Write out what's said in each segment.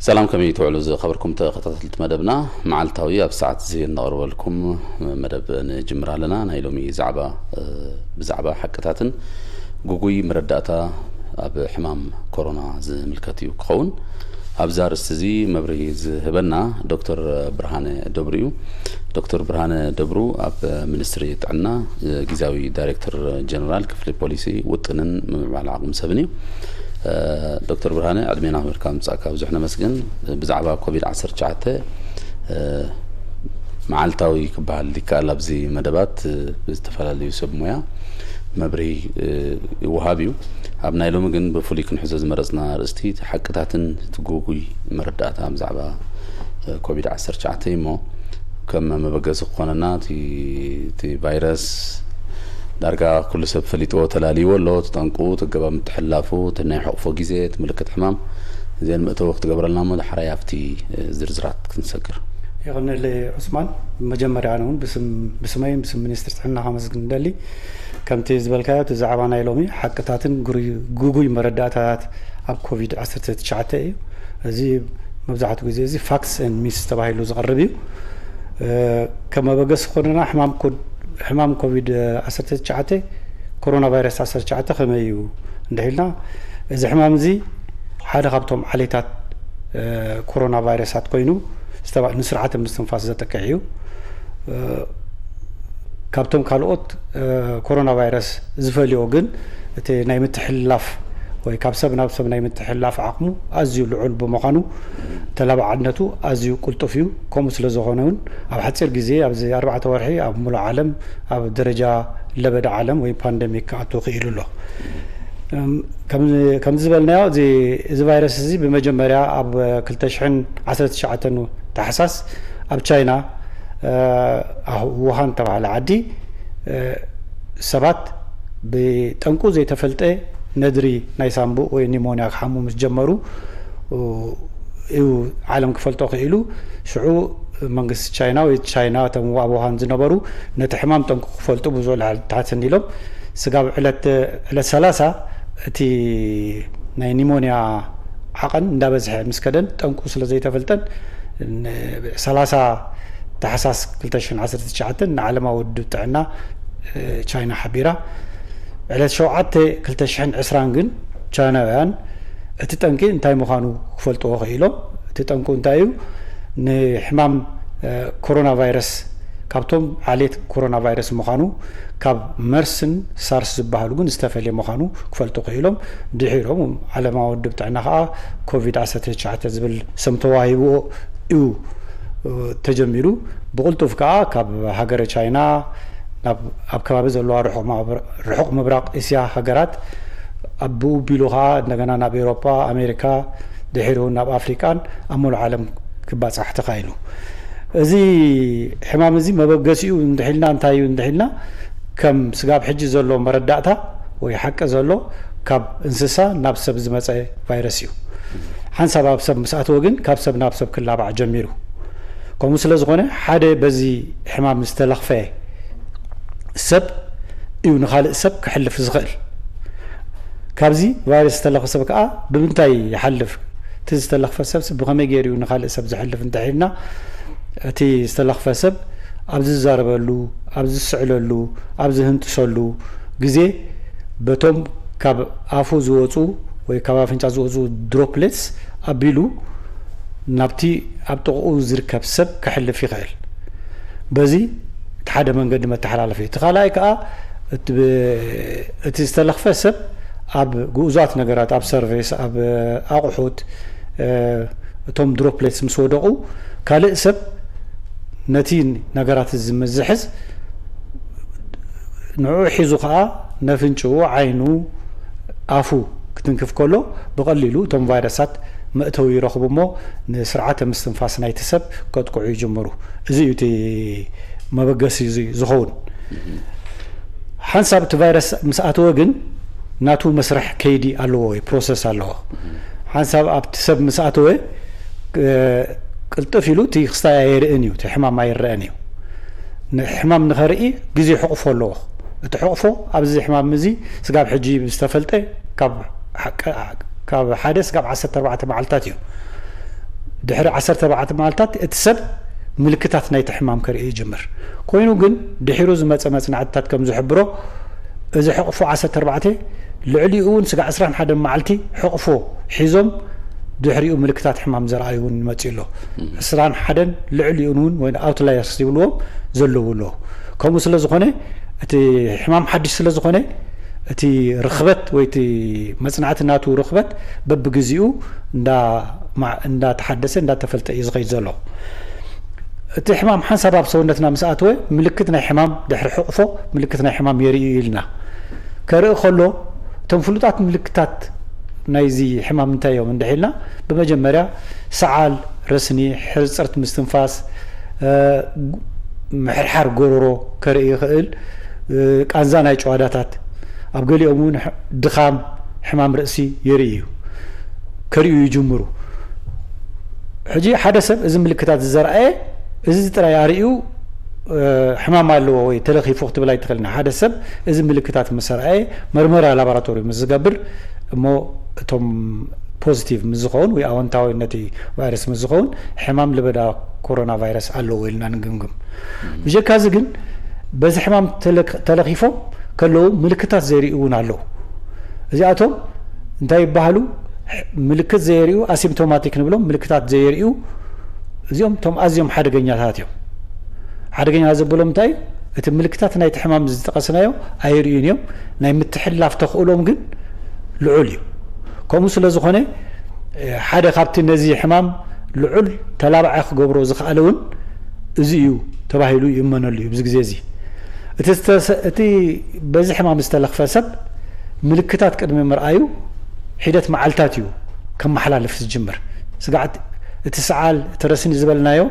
ሰላም፣ ከመይ ትውዕሉ ዝኸበርኩም ተኸታተልቲ መደብና? መዓልታዊ ኣብ ሰዓት እዚ እነቕርበልኩም መደብ ንጅምር ኣለና። ናይ ሎሚ ዛዕባ፣ እ፣ ብዛዕባ ሓቅታትን ግጉይ መረዳእታ ኣብ ሕማም ኮሮና ዝምልከት እዩ ክኸውን። ኣብዚ ኣርእስቲ እዚ መብርሂ ዝህበና ዶክተር ብርሃነ ደብሩ እዩ። ዶክተር ብርሃነ ደብሩ ኣብ ሚኒስትሪ ጥዕና፣ እ፣ ግዝያዊ ዳይሬክተር ጀነራል ክፍሊ ፖሊሲ ውጥንን ምምዕባል ዓቕሚ ሰብን እዩ። እ፣ ዶክተር ብርሃነ፣ ዕድሜና ክብርካ ምጻእካ ብዙሕ ነመስግን። ብዛዕባ ኮቪድ ዓሰርተ ትሽዓተ፣ እ፣ መዓልታዊ ክበሃል ይከኣል፣ ኣብዚ መደባት፣ እ፣ ብዝተፈላለዩ ሰብ ሞያ መብርሂ፣ እ፣ ይወሃብ እዩ። ኣብ ናይ ሎሚ ግን ብፍሉይ ክንሕዞ ዝመረጽና ኣርእስቲ እቲ ሓቅታትን እቲ ግጉይ መረዳእታ ብዛዕባ፣ እ፣ ኮቪድ ዓሰርተ ትሽዓተ እዩ እሞ፣ ከም መበገሲ ክኾነና፣ እቲ፣ እቲ ቫይረስ ዳርጋ ኩሉ ሰብ ፈሊጥዎ ተላልይዎ ኣሎ። እቲ ጠንቁ፣ እቲ ኣገባብ ምትሕልላፉ፣ እቲ ናይ ሕቕፎ ግዜ፣ እቲ ምልክት ሕማም፣ እዚአን መእተዊ ክትገብረልና እሞ፣ ዳሕራይ ኣብቲ፣ እ፣ ዝርዝራት ክንሰግር። የቐንየለይ ዑስማን። መጀመርያ ኣነ እውን ብስም፣ ብስመይን ብስም ሚኒስትሪ ጥዕና ከመስግን እደሊ። ከምቲ ዝበልካዮ፣ እቲ ዛዕባ ናይ ሎሚ ሓቅታትን ግሩይ-፣ ግጉይ መረዳእታታት ኣብ ኮቪድ ዓሰርተ ትሽዓተ እዩ። እዚ መብዛሕትኡ ግዜ እዚ ፋክትስ ኤንድ ሚትስ ተባሂሉ ዝቐርብ እዩ። እ፣ ከም መበገሲ ኮሮና ሕማም ኮ-፣ ሕማም ኮቪድ ዓሰርተ ትሽዓተ፣ ኮሮና ቫይረስ ዓሰርተ ትሽዓተ ከመይ እዩ እንድሒልና፣ እዚ ሕማም እዚ ሓደ ካብቶም ዓሌታት፣ እ፣ ኮሮና ቫይረሳት ኮይኑ ዝተባ-፣ ንስርዓተ ምስትንፋስ ዘጥቅዕ እዩ። እ፣ ካብቶም ካልኦት፣ እ፣ ኮሮና ቫይረስ ዝፈልዮ ግን እቲ ናይ ምትሕልላፍ ወይ ካብ ሰብ ናብ ሰብ ናይ ምትሕልላፍ ዓቕሙ ኣዝዩ ልዑል ብምዃኑ፣ ተላባዕነቱ ኣዝዩ ቅልጡፍ እዩ። ከምኡ ስለ ዝኾነ እውን ኣብ ሓፂር ግዜ፣ ኣብዚ ኣርባዕተ ወርሒ ኣብ ሙሉእ ዓለም ኣብ ደረጃ ለበዳ ዓለም ወይ ፓንደሚክ ክኣቱ ክኢሉ ኣሎ። እም፣ ከም፣ ከም ዝበልናዮ፣ እዚ፣ እዚ ቫይረስ እዚ ብመጀመርያ ኣብ ክልተ ሽሕን ዓሰርተ ትሽዓተን ታሕሳስ ኣብ ቻይና፣ እ፣ ኣብ ውሃን ተባህለ ዓዲ፣ እ፣ ሰባት ብጠንቁ ዘይተፈልጠ ነድሪ ናይ ሳምቡእ ወይ ኒሞንያ ክሓሙ ምስ ጀመሩ፣ እ፣ እዩ ዓለም ክፈልጦ ክኢሉ። ሽዑ መንግስቲ ቻይና ወይ ቻይና፣ እቶም ኣብ ውሃን ዝነበሩ፣ ነቲ ሕማም ጠንቁ ክፈልጡ ብዙሕ ላዕሊ ታሕትን ኢሎም፣ ስጋብ ዕለት፣ ዕለት ሰላሳ እቲ ናይ ኒሞንያ ዓቐን እንዳበዝሐ ምስ ከደን፣ ጠንቁ ስለ ዘይተፈልጠን፣ ን-፣ ሰላሳ ታሕሳስ ክልተ ሽሕን ዓሰርተ ትሽዓተን ንዓለማዊ ውድብ ጥዕና፣ እ፣ ቻይና ሓቢራ። ዕለት ሸውዓተ ክልተ ሽሕን ዕስራን ግን ቻይናውያን እቲ ጠንቂ እንታይ ምዃኑ ክፈልጥዎ ክኢሎም። እቲ ጠንቁ እንታይ እዩ? ንሕማም፣ እ፣ ኮሮና ቫይረስ፣ ካብቶም ዓሌት ኮሮና ቫይረስ ምዃኑ፣ ካብ መርስን ሳርስ ዝበሃሉ ግን ዝተፈልየ ምዃኑ ክፈልጡ ክኢሎም። ድሒሮም ዓለማዊ ውድብ ጥዕና ከዓ ኮቪድ ዓሰርተ ትሽዓተ ዝብል ስም ተዋሂብዎ እዩ፣ እ፣ ተጀሚሩ። ብቕልጡፍ ከዓ ካብ ሃገረ ቻይና ናብ፣ ኣብ ከባቢ ዘለዋ ርሑቕ ማብ-፣ ርሑቕ ምብራቕ እስያ ሃገራት፣ ኣብ ብኡ ኣቢሉ ከዓ እንደገና ናብ ኤውሮጳ፣ ኣሜሪካ፣ ድሒሩ ናብ ኣፍሪቃን ኣብ ሙሉእ ዓለም ክባጻሕ ተኻኢሉ። እዚ ሕማም እዚ መበገሲኡ እንድሒልና እንታይ እዩ እንድሒልና፣ ከም ስጋብ ሕጂ ዘሎ መረዳእታ ወይ ሓቂ ዘሎ፣ ካብ እንስሳ ናብ ሰብ ዝመጸ ቫይረስ እዩ። ሓንሳብ ኣብ ሰብ ምስ ኣተወ ግን፣ ካብ ሰብ ናብ ሰብ ክላባዕ ጀሚሩ። ከምኡ ስለ ዝኾነ፣ ሓደ በዚ ሕማም ዝተለኽፈ ሰብ እዩ ንኻልእ ሰብ ክሕልፍ ዝኽእል። ካብዚ ቫይረስ ዝተለኽፈ ሰብ ከኣ ብምንታይ ይሓልፍ? እቲ ዝተለኽፈ ሰብስ ብኸመይ ገይሩ እዩ ንኻልእ ሰብ ዝሕልፍ እንተሒልና፣ እቲ ዝተለኽፈ ሰብ ኣብ ዝዛረበሉ፣ ኣብ ዝስዕለሉ፣ ኣብ ዝህንጥሰሉ ግዜ፣ በቶም ካብ ኣፉ ዝወጹ ወይ ካብ ኣፍንጫ ዝወጹ ድሮፕሌትስ ኣቢሉ ናብቲ ኣብ ጥቕኡ ዝርከብ ሰብ ክሕልፍ ይኽእል። በዚ እቲ ሓደ መንገዲ መተሓላለፊ እዩ። እቲ ካልኣይ ከኣ፣ እቲ ብ-፣ እቲ ዝተለኽፈ ሰብ ኣብ ግኡዛት ነገራት፣ ኣብ ሰርቪስ፣ ኣብ ኣቑሑት፣ እ፣ እቶም ድሮፕሌትስ ምስ ወደቑ፣ ካልእ ሰብ ነቲ ነገራት እዚ ምስ ዝሕዝ፣ ንዕኡ ሒዙ ከኣ ነፍንጭኡ፣ ዓይኑ፣ ኣፉ ክትንክፍ ከሎ፣ ብቐሊሉ እቶም ቫይረሳት መእተዊ ይረኽቡ እሞ፣ ንስርዓተ ምስትንፋስ ናይቲ ሰብ ከጥቅዑ ይጅምሩ። እዚ እዩ እቲ መበገሲ እዚ ዝኸውን። ሓንሳብ እቲ ቫይረስ ምስ ኣተወ ግን፣ ናቱ መስርሕ ከይዲ ኣለዎ ወይ ፕሮሰስ ኣለዎ። ሓንሳብ ኣብቲ ሰብ ምስ ኣተወ፣ እ፣ ቅልጥፍ ኢሉ እቲ ክስታይ ኣየርእን እዩ፣ እቲ ሕማም ኣይረአን እዩ። ንሕማም ንኸርኢ ግዜ ሕቕፎ ኣለዎ። እቲ ሕቕፎ ኣብዚ ሕማም እዚ ስጋብ ሕጂ ዝተፈልጠ ካብ ሓ-፣ ካብ ሓደ ስጋብ ዓሰርተ ኣርባዕተ መዓልታት እዩ። ድሕሪ ዓሰርተ ኣርባዕተ መዓልታት እቲ ሰብ ምልክታት ናይቲ ሕማም ከርኢ ይጅምር። ኮይኑ ግን ድሒሩ ዝመጸ መጽናዕትታት ከም ዝሕብሮ፣ እዚ ሕቕፎ ዓሰርተ ኣርባዕተ ልዕሊኡ እውን ስጋዕ ዕስራን ሓደን መዓልቲ ሕቕፎ ሒዞም ድሕሪኡ ምልክታት ሕማም ዘርኣዩ እውን ይመጽእ ኣሎ። ዕስራን ሓደን ልዕሊኡን እውን ወይ ኣውትላየርስ ይብልዎም ዘለዉ ኣለዉ። ከምኡ ስለ ዝኾነ እቲ ሕማም ሓድሽ ስለ ዝኾነ እቲ ርኽበት ወይ እቲ መጽናዕቲ ናቱ ርኽበት በብግዚኡ እንዳ ማ- እንዳተሓደሰ እንዳተፈልጠ እዩ ዝኸይድ ዘሎ። እቲ ሕማም ሓንሳብ ኣብ ሰውነትና ምስ ኣተወ ምልክት ናይ ሕማም ድሕሪ ሕቕፎ ምልክት ናይ ሕማም የርኢ ኢልና ከርኢ ከሎ እቶም ፍሉጣት ምልክታት ናይዚ ሕማም እንታይ እዮም እንድሕ ኢልና ብመጀመርያ ሰዓል፣ ረስኒ፣ ሕርፅርት ምስትንፋስ፣ ምሕርሓር ጎረሮ ከርኢ ይኽእል። ቃንዛ ናይ ጨዋዳታት ኣብ ገሊኦም እውን ድኻም፣ ሕማም ርእሲ የርኢ እዩ። ከርእዩ ይጅምሩ። ሕጂ ሓደ ሰብ እዚ ምልክታት ዝዘርኣየ እዚ ጥራይ ኣርእዩ ሕማም ኣለዎ ወይ ተለኺፉ ክትብል ኣይትኽእልና። ሓደ ሰብ እዚ ምልክታት ምስ ኣርኣየ መርመራ ላቦራቶሪ ምስ ዝገብር እሞ እቶም ፖዚቲቭ ምስ ዝኸውን ወይ ኣወንታዊ ነቲ ቫይረስ ምስ ዝኸውን ሕማም ለበዳ ኮሮና ቫይረስ ኣለዎ ኢልና ንግምግም። ብጀካ እዚ ግን በዚ ሕማም ተለክ- ተለኺፎም ከለዉ ምልክታት ዘይርእዩ እውን ኣለዉ። እዚኣቶም እንታይ ይበሃሉ? ምልክት ዘየርእዩ ኣሲምቶማቲክ ንብሎም፣ ምልክታት ዘየርእዩ እዚኦም እቶም ኣዝዮም ሓደገኛታት እዮም። ሓደገኛ ዘብሎም እንታይ እዩ? እቲ ምልክታት ናይቲ ሕማም ዝጠቐስናዮ ኣይርእዩን እዮም። ናይ ምትሕልላፍ ተኽእሎም ግን ልዑል እዩ። ከምኡ ስለ ዝኾነ ሓደ ካብቲ ነዚ ሕማም ልዑል ተላባዒ ክገብሮ ዝኽኣለ እውን እዚ እዩ ተባሂሉ ይእመነሉ እዩ። ኣብዚ ግዜ እዚ እቲ ዝተሰ- እቲ በዚ ሕማም ዝተለኽፈ ሰብ ምልክታት ቅድሚ ምርኣዩ ሒደት መዓልታት እዩ ከመሓላልፍ ዝጅምር። ስጋዕ እቲ ሰዓል እቲ ረስኒ ዝበልናዮ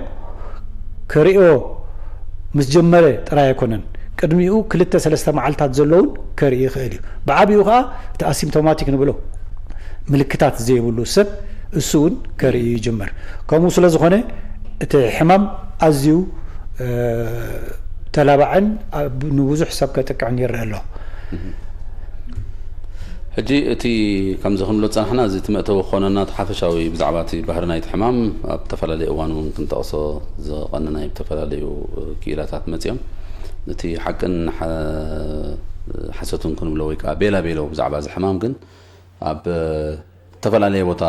ከርእዮ ምስ ጀመረ ጥራይ ኣይኮነን፣ ቅድሚኡ ክልተ ሰለስተ መዓልታት ዘለውን ከርኢ ይኽእል እዩ። ብዓብኡ ከዓ እቲ ኣሲምቶማቲክ ንብሎ ምልክታት ዘይብሉ ሰብ እሱ እውን ከርኢ ይጅምር። ከምኡ ስለ ዝኾነ እቲ ሕማም ኣዝዩ ተላባዕን ንብዙሕ ሰብ ከጥቅዕን ይረአ ኣሎ። ሕጂ እቲ ከምዚ ክንብሎ ዝፀናሕና እዚ እቲ መእተዊ ክኾነና እቲ ሓፈሻዊ ብዛዕባ እቲ ባህሪ ናይቲ ሕማም ኣብ ዝተፈላለዩ እዋን እውን ክንጠቕሶ ዝቐንናይ ብተፈላለዩ ክኢላታት መፂኦም እቲ ሓቅን ሓሰቱን ክንብሎ ወይ ከዓ ቤላ ቤሎ ብዛዕባ እዚ ሕማም ግን ኣብ ዝተፈላለየ ቦታ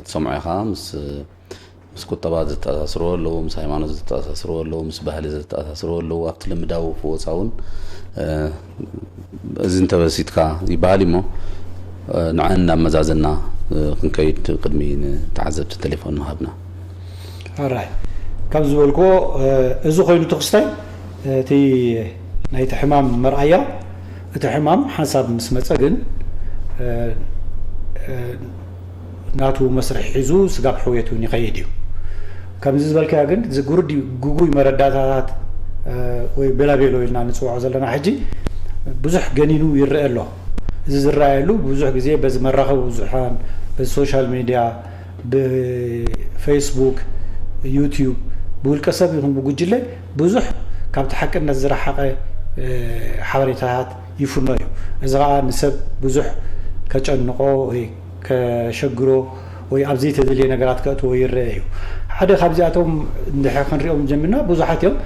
ትሰምዖ ኢኻ ምስ ምስ ቁጠባ ዘተኣሳስርዎ ኣለዉ፣ ምስ ሃይማኖት ዘተኣሳስርዎ ኣለዉ፣ ምስ ባህሊ ዘተኣሳስርዎ ኣለዉ፣ ኣብቲ ልምዳዊ ፍወፃ እውን እዚ እንተበሲትካ ይበሃል እሞ ንዐን እናመዛዘና ክንከይድ ቅድሚ ንተዓዘብቲ ቴሌፎን ምሃብና። ኣራይ ከም ዝበልክዎ እዚ ኮይኑ ትኽስታይ እቲ ናይቲ ሕማም መርኣያ እቲ ሕማም ሓንሳብ ምስ መፀ ግን ናቱ መስርሕ ሒዙ ስጋብ ሕውየት እውን ይኸይድ እዩ። ከምዚ ዝበልካዮ ግን እዚ ግሩዲ ግጉይ መረዳእታታት ወይ ቤላቤሎ ኢልና ንፅውዖ ዘለና ሕጂ ብዙሕ ገኒኑ ይረአ ኣሎ። እዚ ዝረኣየሉ ብዙሕ ግዜ በዚ መራኸቢ ብዙሓን በዚ ሶሻል ሚድያ ብፌስቡክ፣ ዩቲዩብ ብውልቀ ሰብ ይኹን ብጉጅለ ብዙሕ ካብቲ ሓቅነት ዝረሓቐ ሓበሬታታት ይፍኖ እዩ። እዚ ከዓ ንሰብ ብዙሕ ከጨንቆ ወይ ከሸግሮ ወይ ኣብ ዘይተደልየ ነገራት ከእትዎ ይረአ እዩ። ሓደ ካብዚኣቶም እንድሕር ክንሪኦም ጀሚርና ብዙሓት እዮም።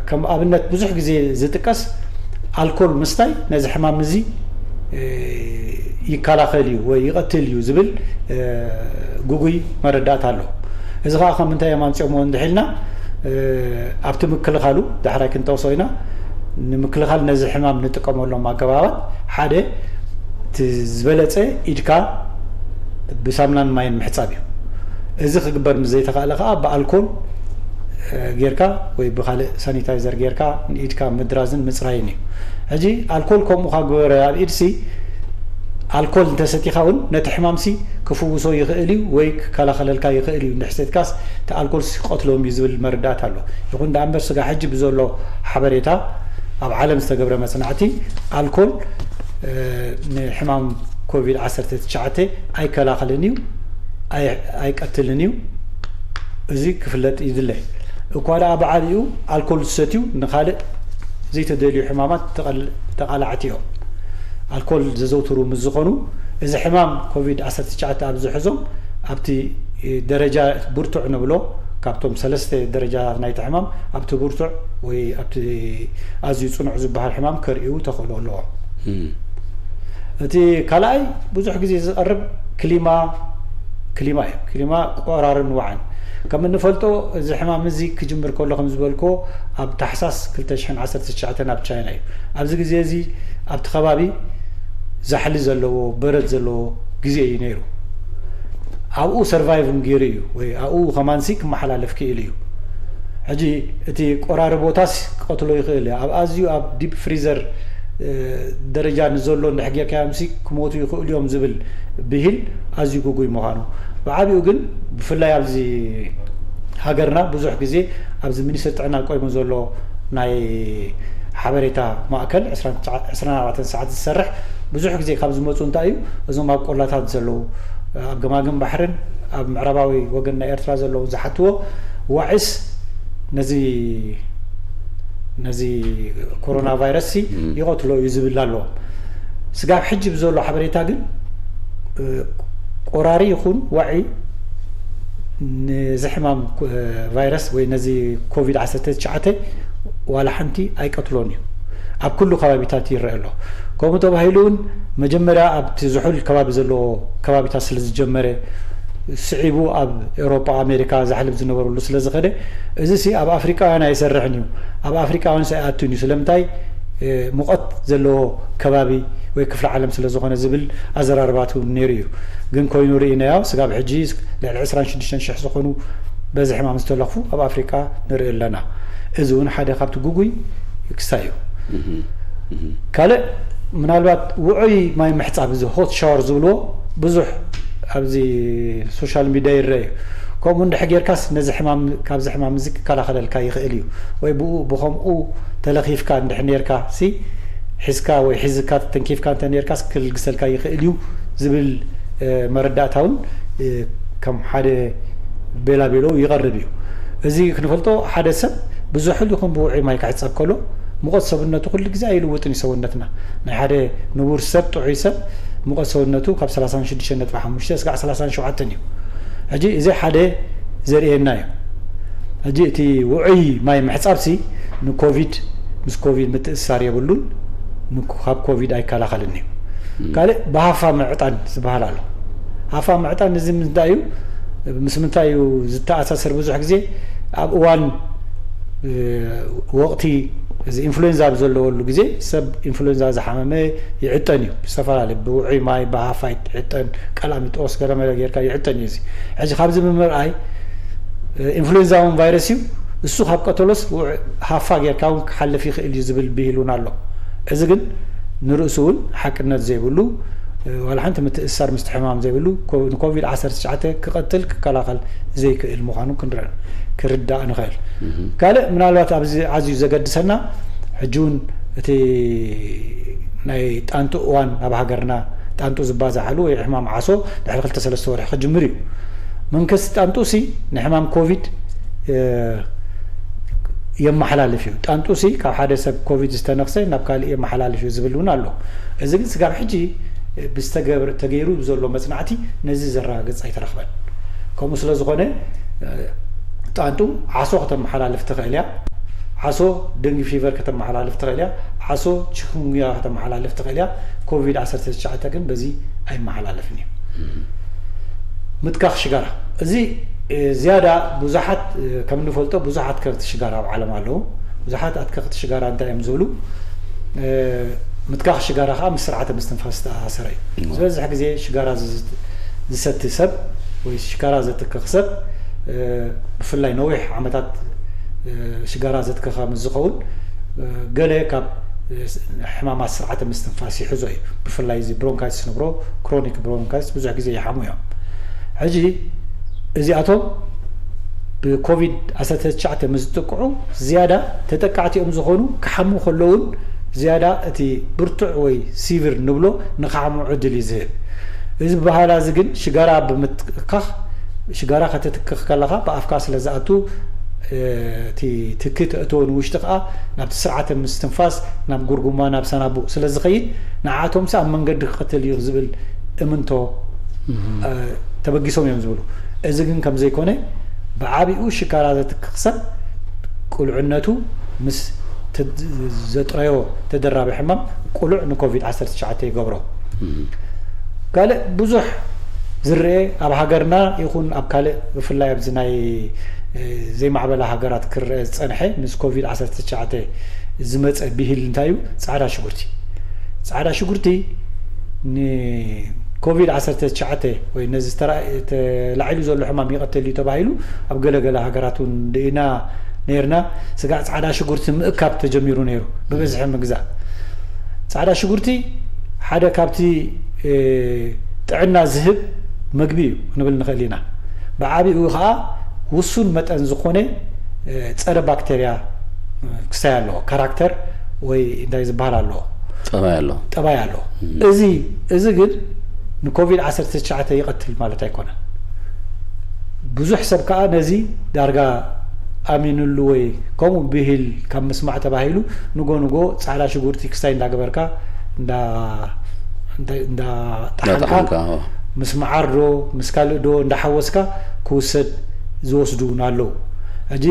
ከም ኣብነት ብዙሕ ግዜ ዝጥቀስ ኣልኮል ምስታይ ነዚ ሕማም እዚ ይከላኸል እዩ ወይ ይቐትል እዩ ዝብል ግጉይ መረዳእታ ኣሎ። እዚ ከዓ ካብ ምንታይ እዮም ኣምፂኦምዎ እንድሕልና ኣብቲ ምክልኻሉ ዳሕራይ ክንጠቕሶ ኢና። ንምክልኻል ነዚ ሕማም ንጥቀመሎም ኣገባባት ሓደ እቲ ዝበለፀ ኢድካ ብሳምናን ማይን ምሕፃብ እዩ። እዚ ክግበር ምስ ዘይተኻእለ ከዓ ብኣልኮል ጌርካ ወይ ብካልእ ሳኒታይዘር ጌርካ ንኢድካ ምድራዝን ምፅራይን እዩ። ሕጂ ኣልኮል ከምኡ ካብ ግበረ ኣብ ኢድሲ ኣልኮል እንተሰቲኻ እውን ነቲ ሕማምሲ ክፍውሶ ይኽእል እዩ ወይ ክከላኸለልካ ይኽእል እዩ። እንድሕር ሰቲካስ እቲ ኣልኮልሲ ክቐትሎም እዩ ዝብል መረዳእታ ኣሎ። ይኹን ደኣ እምበር ስጋ ሕጂ ብዘሎ ሓበሬታ ኣብ ዓለም ዝተገብረ መፅናዕቲ ኣልኮል ንሕማም ኮቪድ ዓሰርተ ትሽዓተ ኣይከላኸልን እዩ፣ ኣይቀትልን እዩ። እዚ ክፍለጥ ይድለ። እኳ ደኣ ብዓቢኡ ኣልኮል ዝሰትዩ ንኻልእ ዘይተደልዩ ሕማማት ተቓላዕቲ እዮም። ኣልኮል ዘዘውትሩ ምስ ዝኾኑ እዚ ሕማም ኮቪድ ዓሰርተ ትሽዓተ ኣብ ዝሕዞም ኣብቲ ደረጃ ብርቱዕ ንብሎ፣ ካብቶም ሰለስተ ደረጃታት ናይቲ ሕማም ኣብቲ ብርቱዕ ወይ ኣብቲ ኣዝዩ ጽኑዕ ዝበሃል ሕማም ከርእዩ ተኽእሎ ኣለዎም። እቲ ካልኣይ ብዙሕ ግዜ ዝቐርብ ክሊማ ክሊማ እዩ። ክሊማ ቆራርን ዋዕን ከም እንፈልጦ፣ እዚ ሕማም እዚ ክጅምር ከሎ ከም ዝበልኮ ኣብ ታሕሳስ ክልተ ሽሕን ዓሰርተ ትሽዓተን ኣብ ቻይና እዩ። ኣብዚ ግዜ እዚ ኣብቲ ከባቢ ዛሕሊ ዘለዎ በረድ ዘለዎ ግዜ እዩ ነይሩ። ኣብኡ ሰርቫይቭ ገይሩ እዩ ወይ ኣብኡ ከማንሲ ክመሓላለፍ ክእል እዩ። ሕጂ እቲ ቆራሪ ቦታስ ክቐትሎ ይኽእል እዩ። ኣብ ኣዝዩ ኣብ ዲፕ ፍሪዘር ደረጃ ንዘሎ እንድሕር ጌርካዮምሲ ክሞቱ ይኽእሉ እዮም ዝብል ብሂል ኣዝዩ ግጉይ ምዃኑ፣ ብዓቢኡ ግን ብፍላይ ኣብዚ ሃገርና ብዙሕ ግዜ ኣብዚ ሚኒስትሪ ጥዕና ቆይሙ ዘሎ ናይ ሓበሬታ ማእከል ዕስራን ኣርባዕተን ሰዓት ዝሰርሕ ብዙሕ ግዜ ካብ ዝመፁ እንታይ እዩ፣ እዞም ኣብ ቆላታት ዘለዉ ኣብ ገማግም ባሕርን ኣብ ምዕራባዊ ወገን ናይ ኤርትራ ዘለዉ ዝሓትዎ ዋዒስ ነዚ ነዚ ኮሮና ቫይረስ ሲ ይቐትሎ እዩ ዝብል ኣለዎም። ስጋብ ሕጂ ብዘሎ ሓበሬታ ግን ቆራሪ ይኹን ዋዒ ነዚ ሕማም ቫይረስ ወይ ነዚ ኮቪድ ዓሰርተ ትሽዓተ ዋላ ሓንቲ ኣይቀትሎን እዩ። ኣብ ኩሉ ከባቢታት ይረአ ኣሎ። ከምኡ ተባሂሉ እውን መጀመርያ ኣብቲ ዝሑል ከባቢ ዘለዎ ከባቢታት ስለ ዝጀመረ፣ ስዒቡ ኣብ ኤውሮጳ ኣሜሪካ ዛሕሊ ዝነበረሉ ስለ ዝኸደ፣ እዚ ሲ ኣብ ኣፍሪቃውያን ኣይሰርሕን እዩ፣ ኣብ ኣፍሪቃውያን ሲ ኣይኣቱን እዩ። ስለምንታይ? ሙቐት ዘለዎ ከባቢ ወይ ክፍለ ዓለም ስለ ዝኾነ ዝብል ኣዘራርባት እውን ነይሩ እዩ። ግን ኮይኑ ርኢናዮ፣ ስጋብ ሕጂ ልዕሊ ዕስራን ሽዱሽተን ሽሕ ዝኾኑ በዚ ሕማም ዝተለኽፉ ኣብ ኣፍሪቃ ንርኢ ኣለና። እዚ እውን ሓደ ካብቲ ግጉይ ክስታይ እዩ። ካልእ ምናልባት ውዑይ ማይ ምሕጻብ፣ እዚ ሆት ሻወር ዝብልዎ ብዙሕ ኣብዚ ሶሻል ሚድያ ይረአ እዩ። ከምኡ እንድሕር ጌርካስ ነዚ ሕማም ካብዚ ሕማም እዚ ክከላኸለልካ ይኽእል እዩ። ወይ ብኡ ብኸምኡ ተለኺፍካ እንድሕር ኔርካ ሲ ሒዝካ ወይ ሒዝካ ተንኪፍካ እንተ ኔርካስ ክልግሰልካ ይኽእል እዩ ዝብል መረዳእታ እውን ከም ሓደ ቤላቤሎ ይቐርብ እዩ። እዚ ክንፈልጦ፣ ሓደ ሰብ ብዝሑል ይኹን ብውዑይ ማይ ክሕጸብ ከሎ፣ ሙቐት ሰብነቱ ኩሉ ግዜ ኣይልውጥን እዩ። ሰውነትና ናይ ሓደ ንቡር ሰብ፣ ጥዑይ ሰብ ሙቐት ሰውነቱ ካብ ሰላሳን ሽዱሽተን ነጥቢ ሓሙሽተ እስካዕ ሰላሳን ሸውዓተን እዩ። ሕጂ እዚ ሓደ ዘርእየና እዩ። ሕጂ እቲ ውዑይ ማይ ምሕጻብሲ ንኮቪድ፣ ምስ ኮቪድ ምትእስሳር የብሉን፣ ንኮ-፣ ካብ ኮቪድ ኣይከላኸልን እዩ። ካልእ ብሃፋ ምዕጣን ዝበሃል ኣሎ። ሃፋ ምዕጣን እዚ ምንታይ እዩ? ምስ ምንታይ እዩ ዝተኣሳሰር? ብዙሕ ግዜ ኣብ እዋን፣ እ፣ ወቕቲ እዚ ኢንፍሉዌንዛ ኣብ ዘለወሉ ግዜ ሰብ ኢንፍሉዌንዛ ዝሓመመ ይዕጠን እዩ። ብዝተፈላለየ ብውዑይ ማይ፣ ብሃፋ ይዕጠን፣ ቀላሚጦስ ገለመለ ጌርካ ይዕጠን እዩ። እዚ ሕጂ ካብዚ ብምርኣይ፣ እ፣ ኢንፍሉዌንዛ እውን ቫይረስ እዩ፣ እሱ ካብ ቀተሎስ ውዑ-፣ ሃፋ ጌርካ እውን ክሓልፍ ይኽእል እዩ ዝብል ብሂል እውን ኣሎ። እዚ ግን ንርእሱ እውን ሓቅነት ዘይብሉ፣ እ፣ ዋላ ሓንቲ ምትእስሳር ምስቲ ሕማም ዘይብሉ፣ ኮ-፣ ንኮቪድ ዓሰርተ ትሽዓተ ክቐትል ክከላኸል ዘይክእል ምዃኑ ክንረ-፣ ክርዳእ ንኽእል። ካልእ ምናልባት ኣብዚ ኣዝዩ ዘገድሰና፣ ሕጂ እውን እቲ ናይ ጣንጡ እዋን ኣብ ሃገርና፣ ጣንጡ ዝባዛሓሉ ወይ ሕማም ዓሶ ድሕሪ ክልተ ሰለስተ ወርሒ ክጅምር እዩ። መንከስ ጣንጡሲ ንሕማም ኮቪድ፣ እ፣ የመሓላልፍ እዩ። ጣንጡሲ ካብ ሓደ ሰብ ኮቪድ ዝተነኽሰ ናብ ካልእ የመሓላልፍ እዩ ዝብል እውን ኣሎ። እዚ ግን ስጋብ ሕጂ ብዝተገብረ-፣ ተገይሩ ብዘሎ መጽናዕቲ ነዚ ዘረጋግጽ ኣይተረኽበን። ከምኡ ስለ ዝኾነ፣ እ፣ ጣንጡ ዓሶ ከተመሓላልፍ ትኽእል እያ። ዓሶ ደንጊ ፊቨር ከተመሓላልፍ ትኽእል እያ። ዓሶ ቺኩንጉንያ ከተመሓላልፍ ትኽእል እያ። ኮቪድ ዓሰርተ ትሽዓተ ግን በዚ ኣይመሓላለፍን እዩ። ምትካኽ ሽጋራ። እዚ፣ እ፣ ዝያዳ ብዙሓት፣ እ፣ ከም እንፈልጦ ብዙሓት ኣትከኽቲ ሽጋራ ኣብ ዓለም ኣለዉ። ብዙሓት ኣትከኽቲ ሽጋራ እንታይ እዮም ዝብሉ? እ፣ ምትካኽ ሽጋራ ከዓ ምስ ስርዓተ ምስትንፋስ ዝተኣሳሰረ እዩ። እዎ። ዝበዝሕ ግዜ ሽጋራ ዝዝ-፣ ዝሰቲ ሰብ ወይ ሽጋራ ዘትክኽ ሰብ፣ እ፣ ብፍላይ ነዊሕ ዓመታት፣ እ፣ ሽጋራ ዘትከኸ ምስ ዝኸውን፣ እ፣ ገለ ካብ፣ እ፣ ስ-፣ ሕማማት ስርዓተ ምስትንፋስ ይሕዞ እዩ። ብፍላይ እዚ ብሮንካይትስ ንብሎ፣ ክሮኒክ ብሮንካይትስ ብዙሕ ግዜ ይሓሙ እዮም። ሕጂ እዚኣቶም ብኮቪድ ዓሰርተ ትሽዓተ ምስ ዝጥቅዑ ዝያዳ ተጠቃዕቲ እዮም ዝኾኑ። ክሓሙ ከለውን ዝያዳ እቲ ብርቱዕ ወይ ሲቪር ንብሎ ንክሓሙ ዕድል እዩ ዝህብ። እዚ ብባህላ እዚ ግን ሽጋራ ብምትካኽ፣ ሽጋራ ከተትክኽ ከለኻ ብኣፍካ ስለ ዝኣቱ፣ እ፣ እቲ ትኪ ተእትዎ ንውሽጢ ከዓ ናብቲ ስርዓተ ምስትንፋስ፣ ናብ ጉርጉማ፣ ናብ ሳናቡእ ስለ ዝኸይድ ንዓኣቶምሲ ኣብ መንገዲ ክቐትል እዩ ዝብል እምንቶ፣ እ፣ ተበጊሶም እዮም ዝብሉ። እዚ ግን ከም ዘይኮነ፣ ብዓቢኡ ሽካራ ዘትክኽ ሰብ ቁልዕነቱ ምስ ተ- ዘጥረዮ ተደራቢ ሕማም ቁሉዕ ንኮቪድ ዓሰርተ ትሽዓተ ይገብሮ። ካልእ ብዙሕ ዝረአ ኣብ ሃገርና ይኹን ኣብ ካልእ፣ ብፍላይ ኣብዚ ናይ ዘይማዕበላ ሃገራት ክረአ ዝጸንሐ፣ ምስ ኮቪድ ዓሰርተ ትሽዓተ ዝመጸ ብሂል እንታይ እዩ? ጻዕዳ ሽጉርቲ። ጻዕዳ ሽጉርቲ ንኮቪድ ዓሰርተ ትሽዓተ ወይ ነዚ ተላዒሉ ዘሎ ሕማም ይቐትል እዩ ተባሂሉ ኣብ ገለገለ ሃገራት እውን ርኢና ነርና። ስጋዕ ጻዕዳ ሽጉርቲ ምእካብ ተጀሚሩ ነይሩ፣ ብብዝሒ ምግዛእ። ጻዕዳ ሽጉርቲ ሓደ ካብቲ ጥዕና ዝህብ መግቢ እዩ ክንብል ንኽእል ኢና። ብዓቢኡ ከዓ ውሱን መጠን ዝኾነ ጸረ ባክተርያ ክሳይ ኣለዎ፣ ካራክተር ወይ እንታይ ዝበሃል ኣለዎ፣ ጠባይ ኣሎ። ጠባይ ኣለዎ። እዚ እዚ ግን ንኮቪድ ዓሰርተ ትሽዓተ ይቐትል ማለት ኣይኮነን። ብዙሕ ሰብ ከዓ ነዚ ዳርጋ ኣሚንሉ ወይ ከምኡ ብሂል ካብ ምስማዕ ተባሂሉ ንጎ ንጎ ጻዕዳ ሽጉርቲ ክሳይ እንዳገበርካ እንዳ እንዳ- እንዳጠሓንካ እንዳጠሓንካ፣ ምስ መዓር ዶ ምስ ካልእ ዶ እንዳሓወስካ ክውሰድ ዝወስዱ እውን ኣለዉ። ሕጂ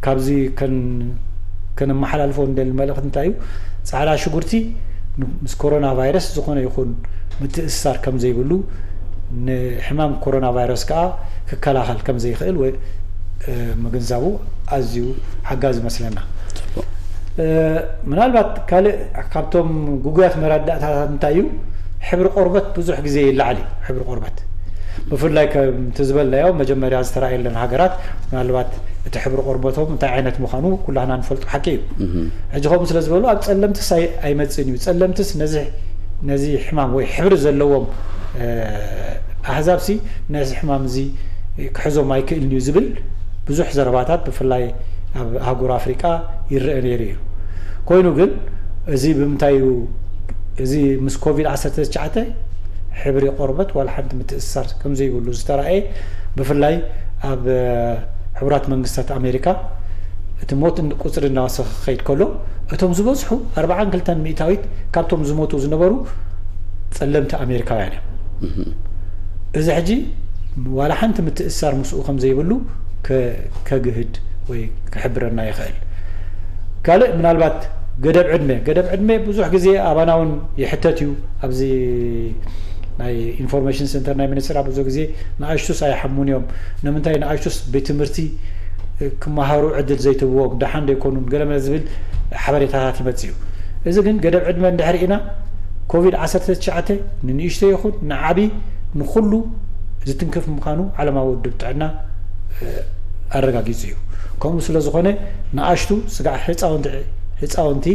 ካብዚ ከን- ከነመሓላልፎ እንደሊ መልእኽቲ እንታይ እዩ? ጻዕዳ ሽጉርቲ ምስ ኮሮና ቫይረስ ዝኾነ ይኹን ምትእስሳር ከም ዘይብሉ፣ ንሕማም ኮሮና ቫይረስ ከዓ ክከላኸል ከም ዘይኽእል ወይ ምግንዛቡ ኣዝዩ ሓጋዚ ይመስለና። ምናልባት ካልእ ካብቶም ግጉያት መረዳእታታት እንታይ እዩ? ሕብሪ ቆርበት ብዙሕ ግዜ ይለዓል እዩ። ሕብሪ ቆርበት ብፍላይ ከምቲ ዝበልናዮ መጀመርያ ዝተረኣየለን ሃገራት ምናልባት እቲ ሕብሪ ቆርበቶም እንታይ ዓይነት ምዃኑ ኩላህና ንፈልጦ ሓቂ እዩ። ሕጂ ከምኡ ስለ ዝበሉ ኣብ ጸለምትስ ኣይ- ኣይመጽእን እዩ። ጸለምትስ ነዚ ነዚ ሕማም ወይ ሕብሪ ዘለዎም ኣህዛብሲ ነዚ ሕማም እዚ ክሕዞም ኣይክእልን እዩ ዝብል ብዙሕ ዘረባታት ብፍላይ ኣብ ኣህጉር ኣፍሪቃ ይረአ ነይሩ እዩ። ኮይኑ ግን እዚ ብምንታይ እዩ? እዚ ምስ ኮቪድ ዓሰርተ ትሽዓተ ሕብሪ ቆርበት ዋላ ሓንቲ ምትእስሳር ከም ዘይብሉ ዝተራእየ፣ ብፍላይ ኣብ ሕቡራት መንግስታት ኣሜሪካ እቲ ሞት ቁፅሪ እናወሰኸ ክኸይድ ከሎ እቶም ዝበዝሑ ኣርብዓን ክልተን ሚእታዊት ካብቶም ዝሞቱ ዝነበሩ ጸለምቲ ኣሜሪካውያን እዮም። እዚ ሕጂ ዋላ ሓንቲ ምትእስሳር ምስኡ ከም ዘይብሉ ከ- ከግህድ ወይ ክሕብረና ይኽእል። ካልእ ምናልባት ገደብ ዕድመ፣ ገደብ ዕድመ ብዙሕ ግዜ ኣባና እውን ይሕተት እዩ። ኣብዚ ናይ ኢንፎርሜሽን ሴንተር ናይ ሚኒስትሪ ብዙሕ ግዜ ንኣሽቱስ ኣይሓሙን እዮም፣ ንምንታይ ንኣሽቱስ ቤት ትምህርቲ ክመሃሩ ዕድል ዘይትህብዎም፣ ደሓን ዶ ኣይኮኑን ገለመለ ዝብል ሓበሬታታት ይመጽእ እዩ። እዚ ግን ገደብ ዕድመ እንድሕር ኢና ኮቪድ ዓሰርተ ትሽዓተ ንንእሽቶ ይኹን ንዓቢ ንኹሉ ዝትንክፍ ምዃኑ ዓለማዊ ውድብ ጥዕና ኣረጋጊጹ እዩ። ከምኡ ስለ ዝኾነ ንኣሽቱ ስጋዕ ህፃውንቲ ህፃውንቲ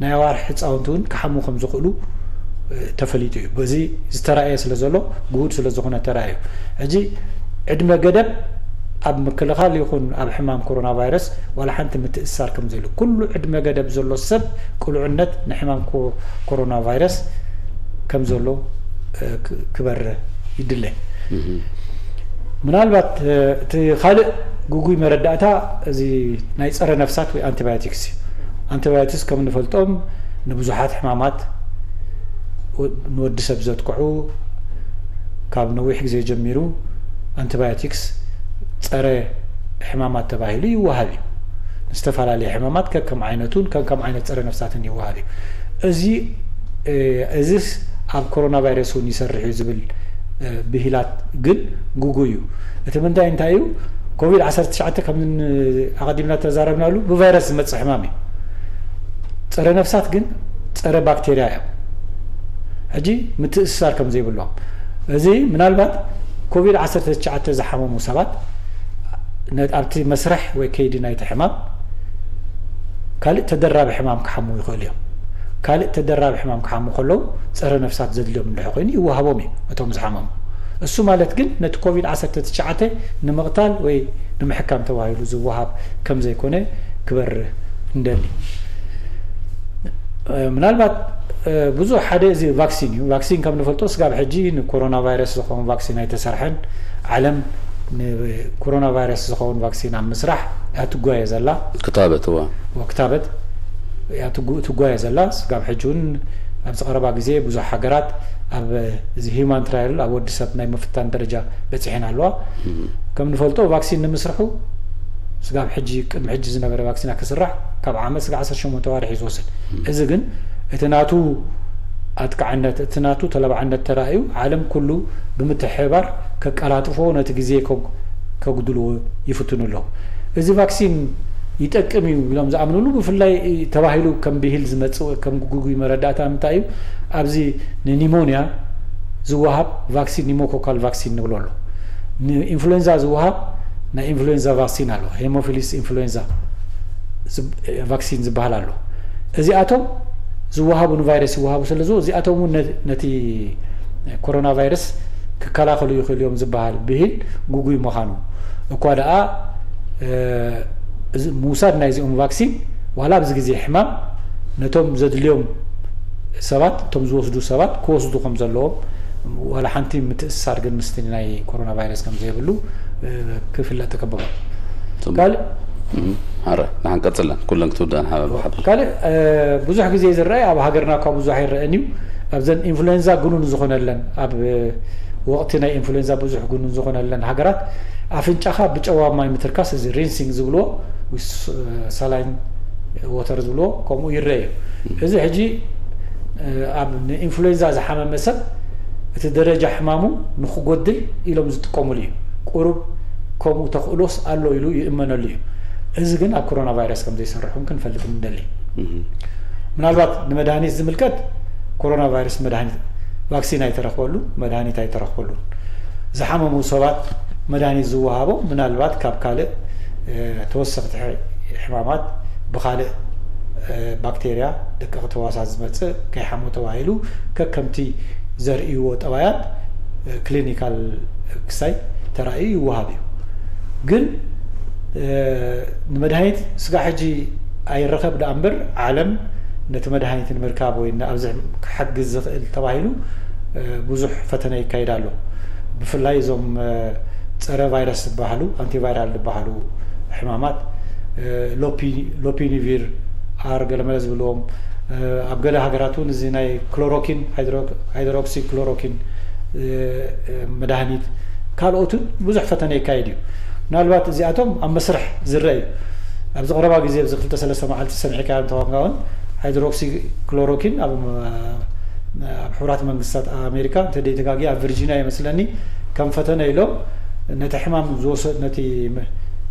ናይ ኣዋርሕ ህፃውንቲ እውን ክሓሙ ከም ዝኽእሉ ተፈሊጡ እዩ። በዚ ዝተራእየ ስለ ዘሎ ግሁድ ስለ ዝኾነ ተራእዩ። ሕጂ ዕድመ ገደብ ኣብ ምክልኻል ይኹን ኣብ ሕማም ኮሮና ቫይረስ ዋላ ሓንቲ ምትእስሳር ከም ዘይሉ ኩሉ ዕድመ ገደብ ዘሎ ሰብ ቅሉዕነት ንሕማም ኮ- ኮሮና ቫይረስ ከም ዘሎ እ፣ ክ- ክበርህ ይድለ። ምናልባት እ፣ እቲ ካልእ ግጉይ መረዳእታ እዚ ናይ ጸረ ነፍሳት ወይ ኣንቲባዮቲክስ እዩ። ኣንቲባዮቲክስ ከም ንፈልጦም ንብዙሓት ሕማማት ወ- ንወዲ ሰብ ዘጥቅዑ ካብ ነዊሕ ግዜ ጀሚሩ ኣንቲባዮቲክስ ጸረ ሕማማት ተባሂሉ ይወሃብ እዩ። ንዝተፈላለየ ሕማማት ከከም ዓይነቱን ከከም ዓይነት ጸረ ነፍሳትን ይወሃብ እዩ። እዚ እ፣ እዚስ ኣብ ኮሮና ቫይረስ እውን ይሰርሕ እዩ ዝብል እ፣ ብሂላት ግን ግጉይ እዩ። እቲ ምንታይ እንታይ እዩ? ኮቪድ ዓሰርተ ትሽዓተ ከም ኣቐዲምና ተዛረብናሉ ብቫይረስ ዝመጽእ ሕማም እዩ። ጸረ ነፍሳት ግን ጸረ ባክቴርያ እዮም። ሕጂ ምትእስሳር ከም ዘይብሎም እዚ ምናልባት ኮቪድ ዓሰርተ ትሽዓተ ዝሓመሙ ሰባት ነ- ኣብቲ መስርሕ ወይ ከይዲ ናይቲ ሕማም ካልእ ተደራቢ ሕማም ክሓሙ ይኽእሉ እዮም። ካልእ ተደራቢ ሕማም ክሓሙ ከለዉ ጸረ ነፍሳት ዘድልዮም እንድሕር ኮይኑ ይወሃቦም እዩ እቶም ዝሓመሙ። እሱ ማለት ግን ነቲ ኮቪድ ዓሰርተ ትሽዓተ ንምቕታል ወይ ንምሕካም ተባሂሉ ዝወሃብ ከም ዘይኮነ ክበርህ እንደሊ። እ፣ ምናልባት እ፣ ብዙሕ ሓደ እዚ ቫክሲን እዩ። ቫክሲን ከም ንፈልጦ ስጋብ ሕጂ ንኮሮና ቫይረስ ዝኸውን ቫክሲን ኣይተሰርሐን። ዓለም ንኮሮና ቫይረስ ዝኸውን ቫክሲን ኣብ ምስራሕ እያ ትጓየ ዘላ። ክታበት እዋ ወክታበት እያ ትጉ- ትጓየ ዘላ። ስጋብ ሕጂ እውን ኣብዚ ቀረባ ግዜ ብዙሕ ሃገራት ኣብ እዚ ሂዩማን ትራያል ኣብ ወዲ ሰብ ናይ ምፍታን ደረጃ በጺሐን ኣለዋ። ከም ንፈልጦ ቫክሲን ንምስርሑ ስጋብ ሕጂ፣ ቅድሚ ሕጂ ዝነበረ ቫክሲና ክስራሕ ካብ ዓመት ስጋብ ዓሰርተ ሸሞንተ ዋርሕ እዩ ዝወስድ። እዚ ግን እቲ ናቱ ኣጥቃዕነት፣ እቲ ናቱ ተለባዕነት ተራእዩ ዓለም ኩሉ ብምትሕብባር ከቀላጥፎ ነቲ ግዜ ከጉ-፣ ከጉድልዎ ይፍትኑ ኣለዉ። እዚ ቫክሲን ይጠቅም እዩ ኢሎም ዝኣምንሉ ብፍላይ ተባሂሉ ከም ብሂል ዝመጽእ ከም ግጉይ መረዳእታ እንታይ እዩ? ኣብዚ ንኒሞንያ ዝወሃብ ቫክሲን ኒሞኮካል ቫክሲን ንብሎ ኣሎ። ንኢንፍሉዌንዛ ዝወሃብ ናይ ኢንፍሉዌንዛ ቫክሲን ኣሎ። ሄሞፊሊስ ኢንፍሉዌንዛ ዝብ-፣ ቫክሲን ዝበሃል ኣሎ። እዚኣቶም ዝወሃቡ ንቫይረስ ይወሃቡ ስለ ዝዎ እዚኣቶም እውን ነ-፣ ነቲ ኮሮና ቫይረስ ክከላኸሉ ይኽእሉ እዮም ዝበሃል ብሂል ግጉይ ምዃኑ እኳ ደኣ፣ እ፣ እዚ ምውሳድ ናይዚኦም ቫክሲን ዋላ ኣብዚ ግዜ ሕማም ነቶም ዘድልዮም ሰባት፣ እቶም ዝወስዱ ሰባት ክወስዱ ከም ዘለዎም ዋላ ሓንቲ ምትእስሳር ግን ምስቲ ናይ ኮሮና ቫይረስ ከም ዘይብሉ፣ እ፣ ክፍለጥ ይግብኦ። ጽቡቅ። ካልእ እም፣ ኣረ፣ ንሓን ቀጽለን፣ ኩለን ክትውድኣን ሓበብ ሓበብ። ካልእ፣ እ፣ ብዙሕ ግዜ ዝረኣይ ኣብ ሃገርና እኳ ብዙሕ ኣይረአን እዩ። ኣብዘን ኢንፍሉዌንዛ ግኑን ዝኾነለን፣ ኣብ፣ እ፣ ወቕቲ ናይ ኢንፍሉዌንዛ ብዙሕ ግኑን ዝኾነለን ሃገራት ኣፍንጫኻ ብጨዋ ማይ ምትርካስ፣ እዚ ሪንሲንግ ዝብልዎ፣ ዊስ-፣ እ፣ ሳላይን ወተር ዝብልዎ ከምኡ ይረአ እዩ። እዚ ሕጂ፣ እ፣ ኣብ ንኢንፍሉዌንዛ ዝሓመመ ሰብ እቲ ደረጃ ሕማሙ ንኽጎድል ኢሎም ዝጥቀሙሉ እዩ። ቁሩብ ከምኡ ተኽእሎስ ኣሎ ኢሉ ይእመነሉ እዩ። እዚ ግን ኣብ ኮሮና ቫይረስ ከም ዘይሰርሕ እውን ክንፈልጥ ንደሊ። እህ። ምናልባት ንመድሃኒት ዝምልከት ኮሮና ቫይረስ መድሃኒት፣ ቫክሲን ኣይተረኽበሉ፣ መድሃኒት ኣይተረኽበሉን። ዝሓመሙ ሰባት መድሃኒት ዝወሃቦም ምናልባት ካብ ካልእ፣ እ፣ ተወሰኽቲ ሕ-፣ ሕማማት ብኻልእ፣ እ፣ ባክቴርያ ደቀቕቲ ህዋሳት ዝመጽእ ከይሓሞ ተባሂሉ ከከምቲ ዘርእይዎ ጠባያት፣ እ፣ ክሊኒካል ክሳይ ተራእዩ ይወሃብ እዩ። ግን፣ እ፣ ንመድሃኒት ስጋብ ሕጂ ኣይረኸብ ደኣ እምበር ዓለም ነቲ መድሃኒት ንምርካብ ወይ ንኣብዚ ክሓግዝ ዝኽእል ተባሂሉ፣ እ፣ ብዙሕ ፈተነ ይካየድ ኣሎ። ብፍላይ እዞም፣ እ፣ ጸረ ቫይረስ ዝበሃሉ፣ ኣንቲቫይራል ዝበሃሉ ሕማማት፣ እ፣ ሎፒ-፣ ሎፒኒቪር ኣር ገለመለ ዝብልዎም፣ እ፣ ኣብ ገለ ሃገራት እውን እዚ ናይ ክሎሮኪን፣ ሃይድሮ-፣ ሃይድሮክሲ ክሎሮኪን፣ እ፣ እ፣ መድሃኒት፣ ካልኦትን ብዙሕ ፈተነ ይካየድ እዩ። ምናልባት እዚኣቶም ኣብ መስርሕ ዝረአ እዩ። ኣብዚ ቀረባ ግዜ፣ ኣብዚ ክልተ ሰለስተ መዓልቲ ሰሚዕካዮ እንተኾንካ እውን፣ ሃይድሮክሲ ክሎሮኪን ኣብ፣ ኣብ ሕቡራት መንግስታት ኣሜሪካ፣ እንተ ደይተጋግየ፣ ኣብ ቨርጂንያ ይመስለኒ፣ ከም ፈተነ ኢሎም ነቲ ሕማም ዝወሰ-፣ ነቲ መ-፣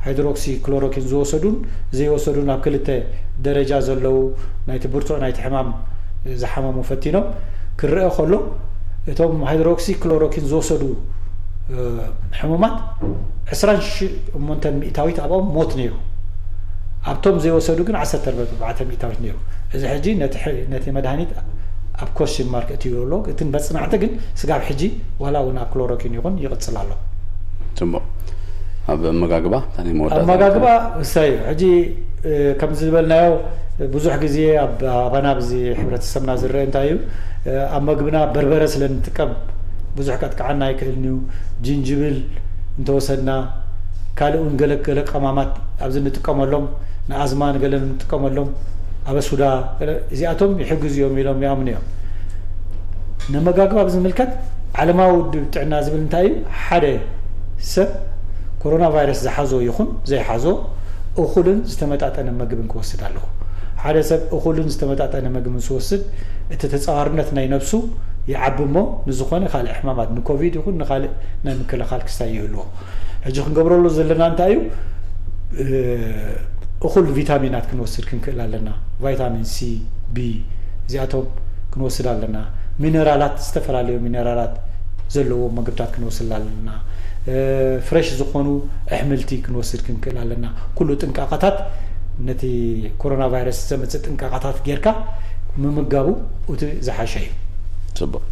ሃይድሮክሲ ክሎሮኪን ዝወሰዱን ዘይወሰዱን ኣብ ክልተ ደረጃ ዘለዉ ናይቲ ብርቱዕ ናይቲ ሕማም ዝሓመሙ ፈቲኖም ክረአ ከሎ፣ እቶም ሃይድሮክሲ ክሎሮኪን ዝወሰዱ፣ እ፣ ሕሙማት ዕስራን ሸሞንተን ሚእታዊት ኣብኦም ሞት ነይሩ። ኣብቶም ዘይወሰዱ ግን ዓሰርተ ኣርባዕተ ሚእታዊት ነይሩ። እዚ ሕጂ ነቲ ሕ-፣ ነቲ መድሃኒት ኣብ ኮስሽን ማርክ እትይብሎ፣ እቲ መጽናዕቲ ግን ስጋብ ሕጂ ዋላ እውን ኣብ ክሎሮኪን ይኹን ይቕጽል ኣሎ። ጽቡቕ። ኣብ ኣመጋግባ፣ እንታይ ናይ መወዳእታ ኣመጋግባ እንታይ? እሳይ እዩ። ሕጂ፣ እ፣ ከም ዝበልናዮ ብዙሕ ግዜ ኣብ፣ ኣባና ኣብዚ ሕብረተሰብና ዝረአ እንታይ እዩ? እ፣ ኣብ መግብና በርበረ ስለ እንጥቀም ብዙሕ ቀጥቅዓና ኣይክእልን እዩ። ጅንጅብል እንተወሰድና፣ ካልእ እውን ገለ፣ ገለ ቀማማት ኣብዚ እንጥቀመሎም፣ ንኣዝማ ንገለ እንጥቀመሎም፣ ኣበሱዳ፣ ገለ እዚኣቶም ይሕግዙ እዮም ኢሎም ይኣምኑ እዮም። ነመጋግባ ብዝምልከት ዓለማዊ ውድብ ጥዕና ዝብል እንታይ እዩ? ሓደ ሰብ ኮሮና ቫይረስ ዝሓዞ ይኹን ዘይሓዞ እኹልን ዝተመጣጠነ ምግብን ክወስድ ኣለዎ። ሓደ ሰብ እኹልን ዝተመጣጠነ ምግብን ዝወስድ እቲ ተጻዋርነት ናይ ነብሱ ይዓቢ እሞ ንዝኾነ ካልእ ሕማማት ንኮቪድ ይኹን ንኻልእ ናይ ምክልኻል ክስታይ ይህልዎ። ሕጂ ክንገብረሉ ዘለና እንታይ እዩ? እ፣ እኹል ቪታሚናት ክንወስድ ክንክእል ኣለና። ቫይታሚን ሲ፣ ቢ፣ እዚኣቶም ክንወስድ ኣለና። ሚነራላት፣ ዝተፈላለዩ ሚነራላት ዘለዎ ምግብታት ክንወስድ ኣለና። እ፣ ፍሬሽ ዝኾኑ ኣሕምልቲ ክንወስድ ክንክእል ኣለና። ኩሉ ጥንቃቐታት ነቲ ኮሮና ቫይረስ ዘምጽእ ጥንቃቐታት ጌርካ ምምጋቡ እቲ ዝሓሸ እዩ። ጽቡቕ።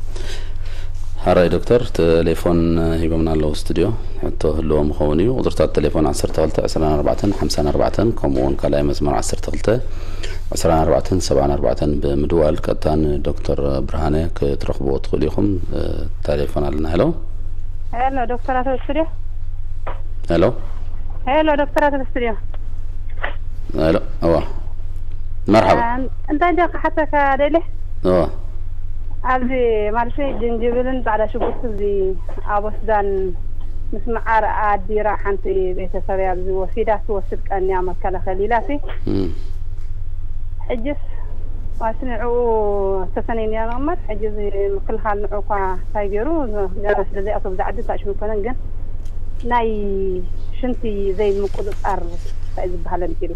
ሓራይ ዶክተር፣ ቴሌፎን ሂቦምና ኣለዉ ስቱድዮ። ሕቶ ህልዎም ይኸውን እዩ። ቁጽርታት ቴሌፎን ዓሰርተ ክልተ ዕስራን ኣርባዕተን ሓምሳን ኣርባዕተን፣ ከምኡ እውን ካልኣይ መስመር ዓሰርተ ክልተ ዕስራን ኣርባዕተን ሰብዓን ኣርባዕተን ብምድዋል ቀጥታ ንዶክተር ብርሃነ ክትረኽብዎ ትኽእሉ ኢኹም። እ፣ ቴሌፎን ኣለና። ሄሎ። ሄሎ፣ ዶክተራት ኣብ ስቱድዮ። ሄሎ። ሄሎ፣ ዶክተራት ኣብ ስቱድዮ። ሄሎ። እዋ። መርሓባ። እ፣ እንታይ እንዲያ ክሓተካ ደልየ? እዋ። ኣብዚ ማለተይ ጅንጅብልን ጻዕዳ ሽጉርትን እዚ ኣብ ሱዳን ምስ መዓር ኣዲራ ሓንቲ ቤተሰብ ኣብዚ ወሲዳ ትወስድ ቀንያ መከላኸሊ ኢላሲ እም። ሕጅስ ማለት ንዕኡ ተሰነይና ንቕመጥ። ሕጂ እዚ ምክልኻል ንዑ እኳ እንታይ ገይሩ ገና ስለ ዘይኣተው ብዛዕዲ ታሽሙ ይኮነን ግን ናይ ሽንቲ ዘይምቁፅፃር እንታይ ዝበሃል ኣምፂላ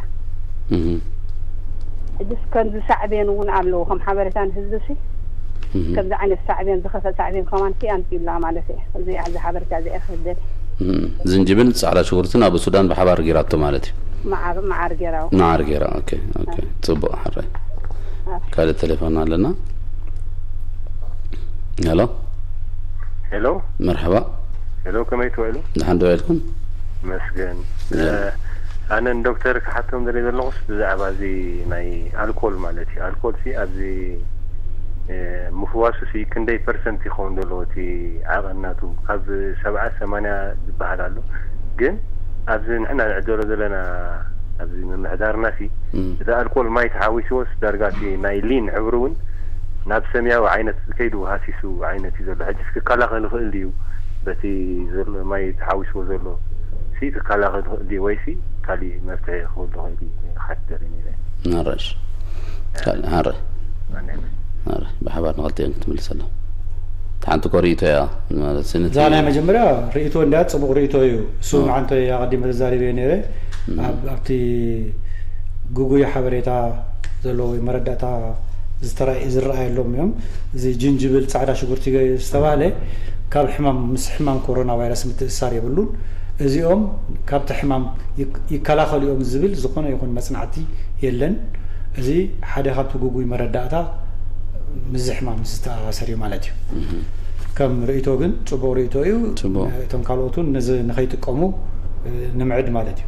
እህ። ሕጅስ ከምዚ ሳዕቤን እውን ኣለዎ ከም ሓበሬታ ንህዝቢ ሲ እህ። ከምዚ ዓይነት ሳዕቤን ዝኸፈ ሳዕቤን ከማን ሲ ኣምፂላ ማለት እየ። እዚ ኣብዚ ሓበሬታ እዚ ክህደል እህ። ዝንጅብል ጻዕዳ ሽጉርትን ኣብ ሱዳን ብሓባር ገይራቶ ማለት እዩ። መዓር መዓር ገይራው መዓር ገይራ። ኦኬ ኦኬ። ጽቡቅ ሓራይ ካልእ ቴሌፎን ኣለና። ሄሎ ሄሎ መርሓባ። ሄሎ ከመይ ትውዕሉ? ደሓን ዶ ኢልኩም? መስገን። ዘ- ኣነ ንዶክተር ክሓቶም ዝርኢ ዘለኹስ ብዛዕባ እዚ ናይ ኣልኮል ማለት እዩ። ኣልኮል ሲ ኣብዚ እ፣ ምፍዋሱ ሲ ክንደይ ፐርሰንት ይኸውን ዘለዎ እቲ ዓቐን ናቱ? ካብ ሰብዓ ሰማንያ ዝበሃል ኣሎ። ግን ኣብዚ ንሕና ንዕደሎ ዘለና ኣብዚ ምምሕዳርና ሲ እም። እቲ ኣልኮል ማይ ተሓዊስዎስ ዳርጋ እቲ ናይ ሊን ሕብሪ እውን ናብ ሰማያዊ ዓይነት ከይዱ ሃሲሱ ዓይነት እዩ ዘሎ። ሕጂስ ክከላኸል ይኽእል ድዩ? በቲ ዘሎ ማይ ተሓዊስዎ ዘሎ ሲ ክከላኸል ይኽእል ድዩ? ወይሲ ካሊእ መፍትሒ ክህሉ ይኽእል ድዩ? ክሓትት ደልየ ነይረ። ናረሽ። ካል-፣ ሃረ። ኣነ። ሃረ። ብሓባር ንኽልቲኤን ክትምልሰሎም። እቲ ሓንቲ እኮ ርእይቶ እያ። ማለት ስነ እዛ ናይ መጀመርያ ርእይቶ እንድያ ጽቡቕ ርእይቶ እዩ። እሱ ኣዎ። መዓንተ ኣቐዲመ ተዛሪበ ነይረ። እም። ኣብ-፣ ኣብቲ ግጉይ ሓበሬታ ዘለዎ ወይ መረዳእታ ዝተራእየ-፣ ዝረኣየሎም እዮም። እዚ ጅንጅብል፣ ጻዕዳ ሽጉርቲ ዝተባህለ ካብ ሕማም፣ ምስ ሕማም ኮሮና ቫይረስ ምትእስሳር የብሉን። እዚኦም ካብቲ ሕማም ይክ-፣ ይከላኸሉ እዮም ዝብል ዝኾነ ይኹን መጽናዕቲ የለን። እዚ ሓደ ካብቲ ግጉይ መረዳእታ ምስዚ ሕማም ዝተኣሳሰር እዩ ማለት እዩ። እህ። ከም ርእይቶ ግን ጽቡቕ ርእይቶ እዩ። ጽቡቕ። እቶም ካልኦት እውን ነዚ ንኸይጥቀሙ፣ እ፣ ንምዕድ ማለት እዩ።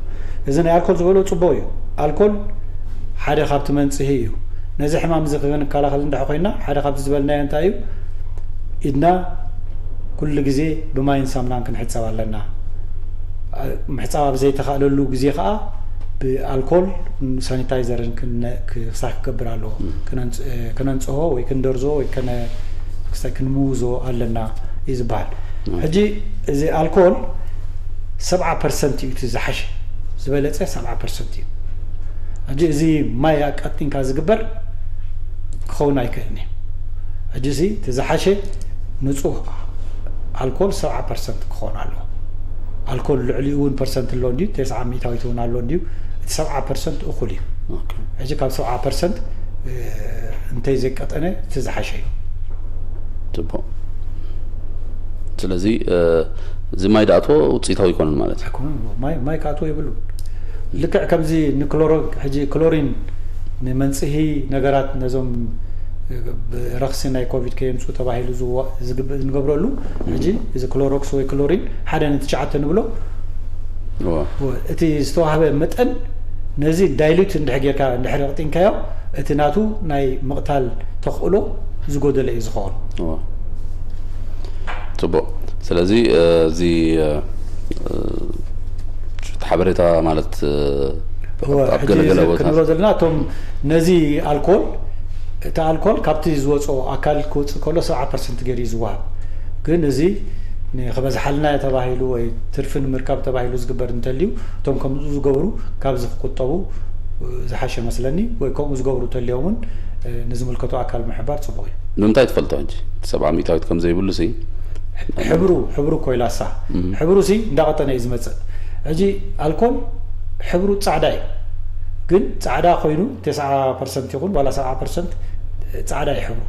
እዚ ናይ ኣልኮል ዝበሎ ጽቡቕ እዩ። ኣልኮል ሓደ ካብቲ መንጽሂ እዩ። ነዚ ሕማም እዚ ክንከላኸል እንድሕር ኮይና ሓደ ካብቲ ዝበልናዮ እንታይ እዩ? ኢድና ኩሉ ግዜ ብማይን ሳሙናን ክንሕጸብ ኣለና። አ-፣ ምሕጻብ ኣብ ዘይተኻእለሉ ግዜ ኸኣ ብኣልኮል ሳኒታይዘርን ክነ-፣ ክሳክ ክገብር ኣለዎ። እም። ክነንጽ-፣ እ፣ ክነንጽሆ ወይ ክንደርዞ ወይ ከነ-፣ ክስታይ ክንምውዞ ኣለና እዩ ዝበሃል። እም። ሕጂ እዚ ኣልኮል ሰብዓ ፐርሰንት እዩ እቲ ዝሓሸ፣ ዝበለጸ ሰብዓ ፐርሰንት እዩ። ሕጂ እዚ ማይ ኣቀጢንካ ዝግበር ክኸውን ኣይክእልን እዩ። ሕጂ እዚ እቲ ዝሓሸ ንጹህ ኣልኮል ሰብዓ ፐርሰንት ክኸውን ኣለዎ። ኣልኮል ልዕሊኡ እውን ፐርሰንት ኣሎ እንድዩ፣ ተስዓ ሚእታዊት እውን ኣሎ እንድዩ፣ እቲ ሰብዓ ፐርሰንት እኹል እዩ። ኦኬ። ሕጂ ካብ ሰብዓ ፐርሰንት፣ እ፣ እንተይ ዘቀጠነ እቲ ዝሓሸ እዩ። ጽቡቕ። ስለዚ፣ እ፣ እዚ ማይ ድኣትዎ ውጽኢታዊ ኣይኮነን ማለት እዩ። ኣይኮነን። ማይ፣ ማይ ክኣትዎ የብሉን። ልክዕ ከምዚ ንክሎሮ-፣ ሕጂ ክሎሪን ንመንጽሂ ነገራት ነዞም፣ እ፣ ብረኽሲ ናይ ኮቪድ ከየምጽኡ ተባሂሉ ዝዋ-፣ ዝግብ-፣ እንገብረሉ፣ ሕጂ እዚ ክሎሮክስ ወይ ክሎሪን ሓደ ንትሽዓተ ንብሎ፣ እዋ። እወ፣ እቲ ዝተዋህበ መጠን ነዚ ዳይሉት እንድሕር ጌርካ፣ እንድሕር ኣቕጢንካዮ፣ እቲ ናቱ ናይ ምቕታል ተኽእሎ ዝጎደለ እዩ ዝኸውን። እዋ። ጽቡቕ። ስለዚ፣ እ፣ እዚ፣ እ፣ እ፣ ሓበሬታ ማለት፣ እ፣ እወ፣ ኣብ ሕጂ ገለ ገለ እዚ ቦታ ክንብሎ ዘለና፣ እቶም ነዚ ኣልኮል፣ እቲ ኣልኮል ካብቲ ዝወጾ ኣካል ክወጽእ ከሎ ሰብዓ ፐርሰንት ገይሩ እዩ ዝወሃብ። ግን እዚ ንኽበዝሓልና ተባሂሉ ወይ ትርፊ ንምርካብ ተባሂሉ ዝግበር እንተልዩ፣ እቶም ከምኡ ዝገብሩ ካብዚ ክቁጠቡ፣ እ፣ ዝሓሸ መስለኒ። ወይ ከምኡ ዝገብሩ ተልዮም እውን፣ እ፣ ንዝምልከቶ ኣካል ምሕባር ጽቡቕ እዩ። ንምንታይ ትፈልጦ ሕጂ? እቲ ሰብዓ ሚእታዊት ከም ዘይብሉ ሲ? ሕብሩ፣ ሕብሩ እኮ ኢላሳ። እም። ሕብሩ ሲ እንዳቐጠነ እዩ ዝመጽእ። ሕጂ ኣልኮል ሕብሩ ጻዕዳ እዩ። ግን ጻዕዳ ኮይኑ ተስዓ ፐርሰንት ይኹን ዋላ ሰብዓ ፐርሰንት ጻዕዳ እዩ ሕብሩ።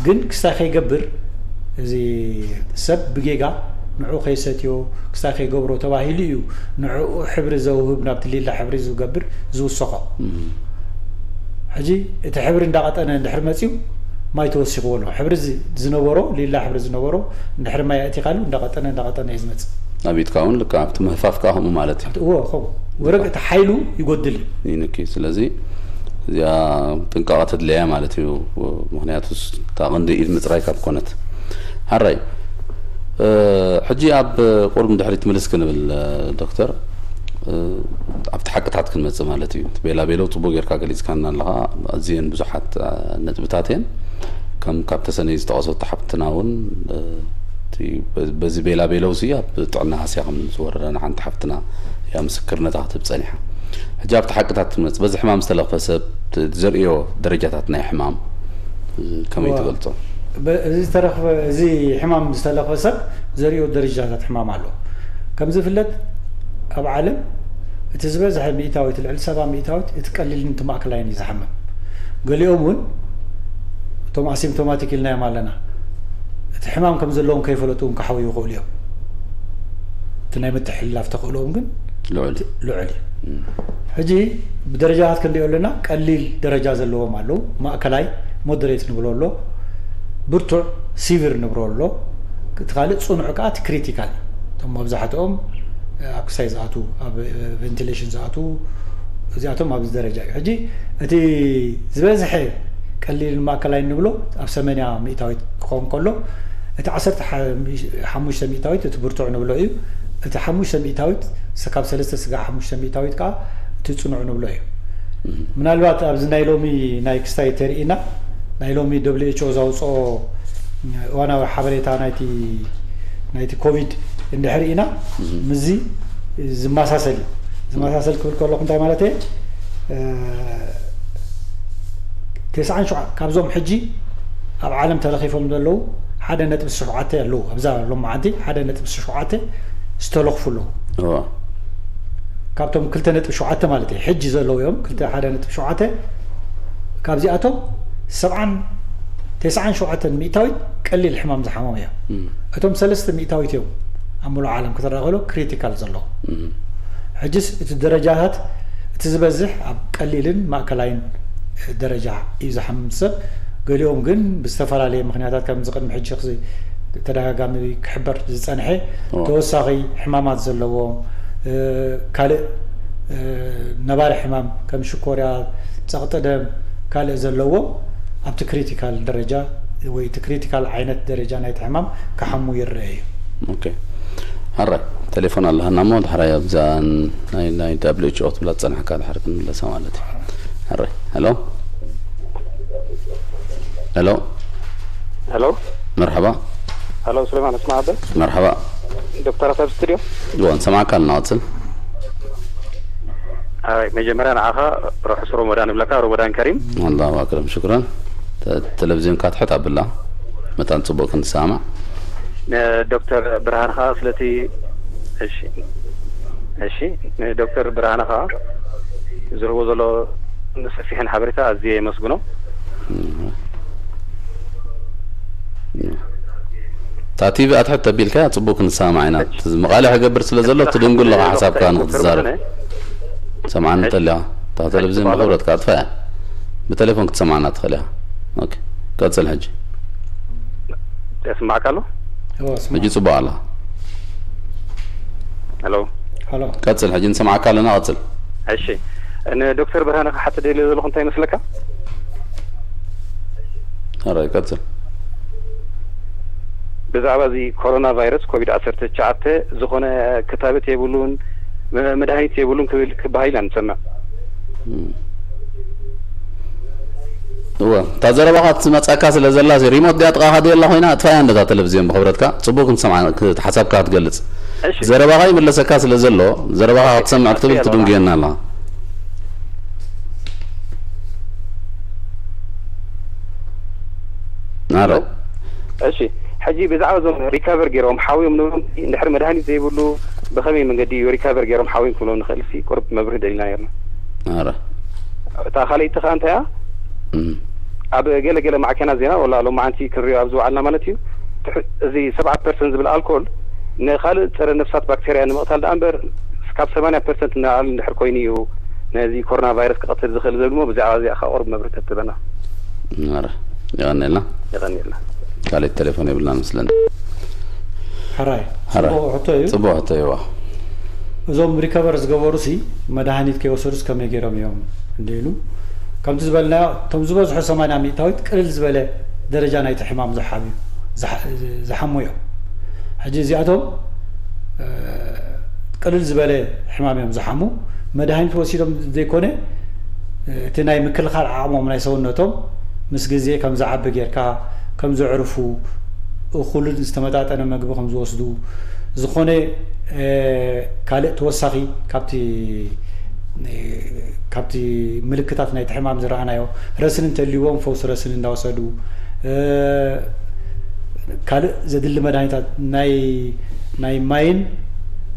ግን ክስታይ ከይገብር እዚ ሰብ ብጌጋ ንዑ ከይሰትዮ ክስታይ ከይገብሮ ተባሂሉ እዩ ንዕኡ ሕብሪ ዘውህብ ናብቲ ሊላ ሕብሪ ዝገብር ዝውሰኾ። እም። ሕጂ እቲ ሕብሪ እንዳቐጠነ እንድሕር መጽዩ ማይ ተወሲኽዎ ኣሎ። ሕብሪ ዝ-፣ ዝነበሮ፣ ሊላ ሕብሪ ዝነበሮ እንድሕር ማይ ኣእቲኻሉ እንዳቐጠነ፣ እንዳቐጠነ እዩ ዝመጽእ። ኣብ ኢድካ እውን ልክዕ ኣብቲ ምህፋፍ ከኣ ከምኡ ማለት እዩ። ኣብቲ፣ እዎ፣ ከምኡ። ወረግ እቲ ሓይሉ ይጎድል እዩ። ይንኪ። ስለዚ እዚኣ ጥንቃቐ ተድልያ ማለት እዩ። ምኽንያቱስ እታ ቐንዲ ኢድ ምጽራይ ካብ ኮነት። ሓራይ፣ እ፣ ሕጂ ኣብ ቁሩብ ንድሕሪት ምልስ ክንብል፣ እ፣ ዶክተር፣ እ፣ ኣብቲ ሓቅታት ክንመጽእ ማለት እዩ። እቲ ቤላ ቤሎ ጽቡቕ ጌርካ ገሊጽካና ኣለኻ። ኣዝየን ብዙሓት፣ እ፣ ነጥብታት እየን። ከም ካብ ተሰነይ ዝጠቐሰቶ ሓፍትና እውን፣ እ፣ እቲ በ-፣ በዚ ቤላ ቤለውሲ ኣብ ጥዕና ሃስያ ከም ዝወረረን ሓንቲ ሓፍትና እያ ምስክርነታ ክትህብ ጸኒሓ። ሕጂ ኣብቲ ሓቅታት ትመጽእ፣ በዚ ሕማም ዝተለኽፈ ሰብ ት-፣ ዘርእዮ ደረጃታት ናይ ሕማም፣ እ፣ ከመይ እዋ። ትገልጾ? በ-፣ እዚ ዝተረኽበ፣ እዚ ሕማም ዝተለኽፈ ሰብ ዘርእዮ ደረጃታት ሕማም ኣሎ። ከም ዝፍለጥ፣ ኣብ ዓለም እቲ ዝበዝሐ ሚእታዊት፣ ልዕሊ ሰባ ሚእታዊት እቲ ቀሊልን እቲ ማእከላይን እዩ ዝሓምም። ገሊኦም እውን እቶም ኣሲምፕቶማቲክ ኢልናዮም ኣለና። እቲ ሕማም ከም ዘለዎም ከይፈለጡ እውን ክሓውዩ ይኽእሉ እዮም። እቲ ናይ ምትሕልላፍ ተኽእሎኦም ግን ልዑል እዩ። ልዑል እዩ። እም። ሕጂ ብደረጃታት ክንሪኦ ኣለና፣ ቀሊል ደረጃ ዘለዎም ኣለዉ፣ ማእከላይ ሞደሬት ንብሎ ኣሎ፣ ብርቱዕ ሲቪር ንብሎ ኣሎ፣ እቲ ካልእ ጽኑዕ ከኣ እቲ ክሪቲካል እዩ። እቶም መብዛሕትኦም ኣብ ክሳይ ዝኣትዉ፣ ኣብ ቨንቲሌሽን ዝኣትዉ፣ እዚኣቶም ኣብዚ ደረጃ እዩ። ሕጂ እቲ ዝበዝሐ ቀሊልን ማእከላይን ንብሎ ኣብ ሰማንያ ሚእታዊት ክኸውን ከሎ፣ እቲ ዓሰርተ ሓሙሽተ ሚእታዊት እቲ ብርቱዕ ንብሎ እዩ። እቲ ሓሙሽተ ሚእታዊት፣ ስ-፣ ካብ ሰለስተ ስጋዕ ሓሙሽተ ሚእታዊት ከኣ እቲ ጽኑዕ ንብሎ እዩ። እም። ምናልባት ኣብዚ ናይ ሎሚ ናይ ክስታይ ተርኢና፣ ናይ ሎሚ ደብሊው ኤች ኦ ዘውጽኦ እዋናዊ ሓበሬታ ናይቲ፣ ናይቲ ኮቪድ እንድሕር ኢና፣ እም። ምስዚ ዝመሳሰል እዩ። ዝመሳሰል ክብል ከለኹ እንታይ ማለት እየ? እ፣ ተስዓን ሸውዓተ ካብዞም ሕጂ ኣብ ዓለም ተለኺፎም ዘለዉ ሓደ ነጥቢ ሸውዓተ ኣለዉ። ኣብዛ ሎማዓንቲ ሓደ ነጥቢ ሸውዓተ ዝተለኽፉ ኣለዉ። እዋ። ካብቶም ክልተ ነጥቢ ሸውዓተ ማለት እዩ፣ ሕጂ ዘለዉ እዮም፣ ክልተ ሓደ ነጥቢ ሸውዓተ። ካብዚኣቶም ሰብዓን፣ ተስዓን ሸውዓተን ሚእታዊት ቀሊል ሕማም ዝሓመሙ እዮም። እም። እቶም ሰለስተ ሚእታዊት እዮም ኣብ ምሉእ ዓለም ክትረኣ ከሎ ክሪቲካል ዘለዉ። እም። ሕጅስ እቲ ደረጃታት፣ እቲ ዝበዝሕ ኣብ ቀሊልን ማእከላይን ደረጃ እዩ ዝሓምም ሰብ። ገሊኦም ግን ብዝተፈላለየ ምኽንያታት፣ ከምዚ ቅድሚ ሕጂ ክዚ-፣ ተደጋጋሚ ክሕበር ዝጸንሐ እዎ። ተወሳኺ ሕማማት ዘለዎም፣ እ፣ ካልእ፣ እ፣ ነባሪ ሕማም ከም ሽኮርያ፣ ጸቕጢ ደም፣ ካልእ ዘለዎም ኣብቲ ክሪቲካል ደረጃ ወይ እቲ ክሪቲካል ዓይነት ደረጃ ናይቲ ሕማም ክሓሙ ይረአ እዩ። ኦኬ። ሕራይ፣ ቴሌፎን ኣለሃና እሞ፣ ድሕራይ ኣብዛ ናይ፣ ናይ ደብሊው ኤች ኦ ትብላ ዝጸናሕካ ድሕሪ ክንምለሳ ማለት እዩ። ሕራይ። ሄሎ? ሄሎ? ሄሎ? መርሐባ። ሄሎ፣ ሱሌማን፣ እስማዕ ኣበል። መርሐባ። ዶክተር፣ ኣብ ስቱድዮ? እዎ፣ ንሰማዕካ ኣለና፣ ቀጽል። ኣይ፣ መጀመርያ ንዓኻ ርሑስ ሮመዳን ይብለካ፣ ሮመዳን ከሪም። ኣላሁ ኣክረም፣ ሽክራን። ተ-፣ ቴሌቪዝዮንካ ትሕት ኣብላ፣ መታን ጽቡቕ ክንሰማዕ። ንዶክተር ብርሃን ኸኣ ስለቲ፣ እሺ፣ እሺ፣ ንዶክተር ብርሃን ኸኣ ዝህቦ ዘሎ ሰፊሕን ሓበሬታ ኣዝየ የመስግኖ። እም። እታ ቲቪ ኣትሕት ተቢልካ ጽቡቕ ክንሰማዕ ኢና። እቲ መቓልሕ ክገብር ስለ ዘሎ ትድንጉ ኣለኻ ሓሳብካ ንክትዛረብ። ሰምዓኒ እንተሊኻ። እታ ቴሌቪዝን ብኽብረትካ ኣጥፍኣያ። ብቴሌፎን ክትሰምዓና ትኽእል ኢኻ። ኦኬ። ቀጽል ሕጂ። የስማዕካ ኣሎ? እዎ፣ ስማዕ። ሕጂ ጽቡቕ ኣላ። ሄሎ? ሄሎ። ቀጽል ሕጂ ንሰምዓካ ኣለና፣ ቀጽል። እሺ። ንዶክተር ብርሃነ ክሓትት ደልየ ዘለኹ እንታይ ይመስለካ? ሕራይ ቀጽል። ብዛዕባ እዚ ኮሮና ቫይረስ ኮቪድ ዓሰርተ ትሽዓተ ዝኾነ ክታበት የብሉን፣ መ-፣ መድሃኒት የብሉን ክብል ክበሃል ኢና ንሰምዕ። እም። እወ፣ እታ ዘረባኻ ትመጻካ ስለ ዘላ፣ ሲ ሪሞት ድያ ጥቓኻ ድያ ኣላ ኮይና፣ ኣጥፋያ እንደ እታ ቴሌቪዝዮን ብኽብረትካ፣ ጽቡቕ ክንሰምዓ፣ ክ-፣ ሓሳብካ ክትገልጽ። እሺ። ዘረባኻ ይምለሰካ ስለ ዘሎ፣ ዘረባኻ እሺ፣ ክትሰምዕ ክትብል ኣጥፍያ ኣለኹ። ትድንጉየና ኣለኻ። ኣረ። እሺ፣ ሕጂ ብዛዕባ እዞም ሪካቨር ገይሮም ሓውዮም ንብሎም፣ እንድሕር መድሃኒት ዘይብሉ ብኸመይ መንገዲ እዩ ሪካቨር ገይሮም ሓውዮም ክብሎም ንኽእል? ሲ ቁርብ መብርሂ ደሊና ነርና። ኣረ። እታ ካልኣይቲ ኸኣ እንታይ እያ? እም። ኣብ ገለ ገለ ማዕከናት ዜና፣ ወላ ሎማዓንቲ ክንሪኦ ኣብ ዝወዓልና ማለት እዩ፣ ትሕ-፣ እዚ ሰብዓ ፐርሰንት ዝብል ኣልኮል ንኻልእ ጸረ ነፍሳት ባክተርያ ንምቕታል ደኣ እምበር፣ ካብ ሰማንያ ፐርሰንት ንላዕሊ እንድሕር ኮይኑ እዩ ነዚ ኮሮና ቫይረስ ክቐትል ዝኽእል ዝብል እሞ፣ ብዛዕባ እዚኣ ኸኣ ቁሩብ መብርሂ ተትበና። ኣረ፣ የቐንየልና። የቐንየልና። ካልእ ቴሌፎን የብልናን መስለኒ። ሕራይ፣ ሕራይ። ጽቡቕ ሕቶ እዩ። ጽቡቕ ሕቶ እዩ፣ እዋ። እዞም ሪከቨር ዝገበሩሲ መድሃኒት ከይወሰዱስ ከመይ ገይሮም እዮም እንዲሉ፣ ከምቲ ዝበልናዮ፣ እቶም ዝበዝሑ ሰማንያ ሚእታዊት ቅልል ዝበለ ደረጃ ናይቲ ሕማም ዝሓብዩ፣ ዝሓ-፣ ዝሓሙ እዮም። ሕጂ እዚኣቶም፣ እ፣ ቅልል ዝበለ ሕማም እዮም ዝሓሙ። መድሃኒት ወሲዶም ዘይኮነ፣ እ፣ እቲ ናይ ምክልኻል ዓቕሞም ናይ ሰውነቶም ምስ ግዜ ከም ዝዓቢ ጌርካ፣ ከም ዘዕርፉ፣ እኹልን ዝተመጣጠነ መግቢ ከም ዝወስዱ፣ ዝኾነ ካልእ ተወሳኺ ካብቲ ካብቲ ምልክታት ናይቲ ሕማም ዝረኣናዮ፣ ረስኒ እንተልይዎም ፈውሲ ረስኒ እንዳወሰዱ፣ ካልእ ዘድሊ መድሃኒታት ናይ ናይ ማይን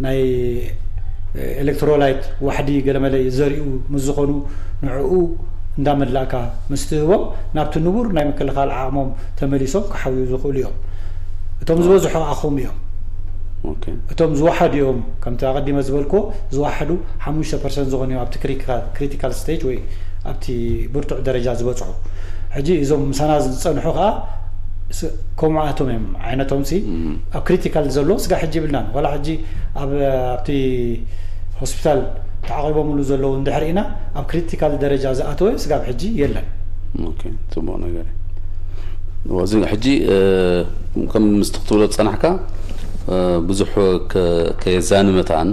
ናይ ኤሌክትሮላይት ዋሕዲ ገለመለ ዘርእዩ ምስ ዝኾኑ፣ ንዕኡ እንዳመላእካ ምስ ትህቦም፣ ናብቲ ንቡር ናይ ምክልኻል ዓቕሞም ተመሊሶም ክሓውዩ ዝኽእሉ እዮም። እቶም ዝበዝሑ ኣኹም እዮም። እቶም ዝወሓዱ እዮም፣ ከምቲ ኣቐዲመ ዝበልክዎ፣ ዝወሓዱ ሓሙሽተ ፐርሰንት ዝኾኑ እዮም ኣብቲ ክሪቲካል ስቴጅ ወይ ኣብቲ ብርቱዕ ደረጃ ዝበፅሑ። ሕጂ እዞም ምሳና ዝፀንሑ ከዓ ከምኡኣቶም እዮም ዓይነቶም ሲ። ኣብ ክሪቲካል ዘለዎ ስጋ ሕጂ ይብልናን፣ ዋላ ሕጂ ኣብቲ ሆስፒታል ተዓቂቦምሉ ዘለዉ እንድሕር ኢና፣ ኣብ ክሪቲካል ደረጃ ዝኣተወ ስጋብ ሕጂ የለን። ጽቡቕ ነገር። እዚ ሕጂ ከም ምስቲ ክትብሎ ዝጸናሕካ ብዙሕ ከየዛንመታን፣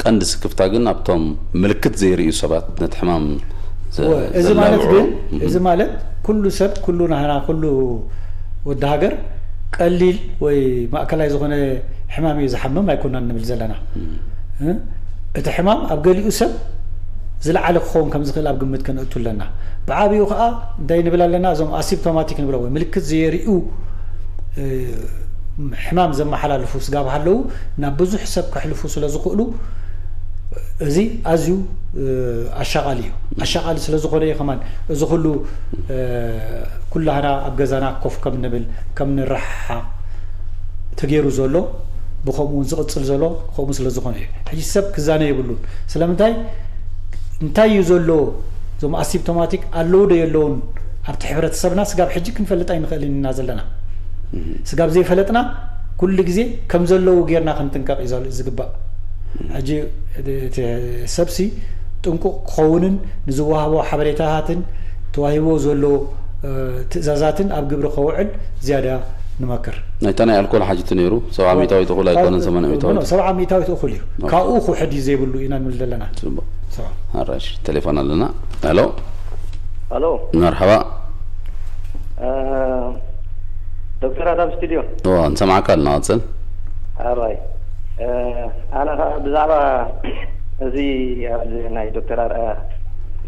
ቀንዲ ስክፍታ ግን ኣብቶም ምልክት ዘይርእዩ ሰባት ነቲ ሕማም። እዚ ማለት ግን እዚ ማለት ኩሉ ሰብ፣ ኩሉ ናህና፣ ኩሉ ወዲ ሃገር ቀሊል ወይ ማእከላይ ዝኾነ ሕማም እዩ ዝሓምም ኣይኮናን ንብል ዘለና። እቲ ሕማም ኣብ ገሊኡ ሰብ ዝለዓለ ክኸውን ከም ዝኽእል ኣብ ግምት ከነእቱ ኣለና። ብዓብኡ ከዓ እንታይ ንብል ኣለና? እዞም ኣሲምፕቶማቲክ ንብሎ ወይ ምልክት ዘየርእዩ ሕማም ዘመሓላልፉ ስጋብ ሃለዉ ናብ ብዙሕ ሰብ ከሕልፉ ስለ ዝኽእሉ፣ እዚ ኣዝዩ ኣሻቓሊ እዩ። ኣሻቓሊ ስለ ዝኾነ እዩ ከማን እዚ ኩሉ ኩላህና ኣብ ገዛና ኮፍ ከም ንብል፣ ከም ንረሓሓቕ ተገይሩ ዘሎ፣ ብኸምኡ እውን ዝቕጽል ዘሎ ከምኡ ስለ ዝኾነ እዩ። ሕጂ ሰብ ክዛነ የብሉን። ስለምንታይ? እንታይ እዩ ዘሎ? እዞም ኣሲምፕቶማቲክ ኣለዉ ዶ የለውን ኣብቲ ሕብረተሰብና ስጋብ ሕጂ ክንፈልጥ ኣይንኽእልን ኢና ዘለና። ስጋብ ዘይፈለጥና ኩሉ ግዜ ከም ዘለዉ ጌርና ክንጥንቀቕ እዩ ዝግባእ። ሕጂ እቲ ሰብሲ ጥንቁቕ ክኸውንን ንዝወሃቦ ሓበሬታታትን ተዋሂብዎ ዘሎ ትእዛዛትን ኣብ ግብሪ ከውዕል ዝያዳ ንመክር። ናይታ ናይ ኣልኮል ሓጅቲ ነይሩ፣ ሰብዓ ሚእታዊት እኹል ኣይኮነን፣ ሰማንያ ሚእታዊት። ሰብዓ ሚእታዊት እኹል እዩ። ካብኡ ክውሕድ እዩ ዘይብሉ ኢና ንብል ዘለና። ጽቡቕ። ኣራሽ ቴሌፎን ኣለና። ሄሎ። ሄሎ። መርሓባ። ዶክተር ኣዳም ስቱድዮ። ንሰማዕካ ኣለና፣ ቀጽል። ኣራይ ኣነ ከዓ ብዛዕባ እዚ ኣብዚ ናይ ዶክተር ኣርኣያ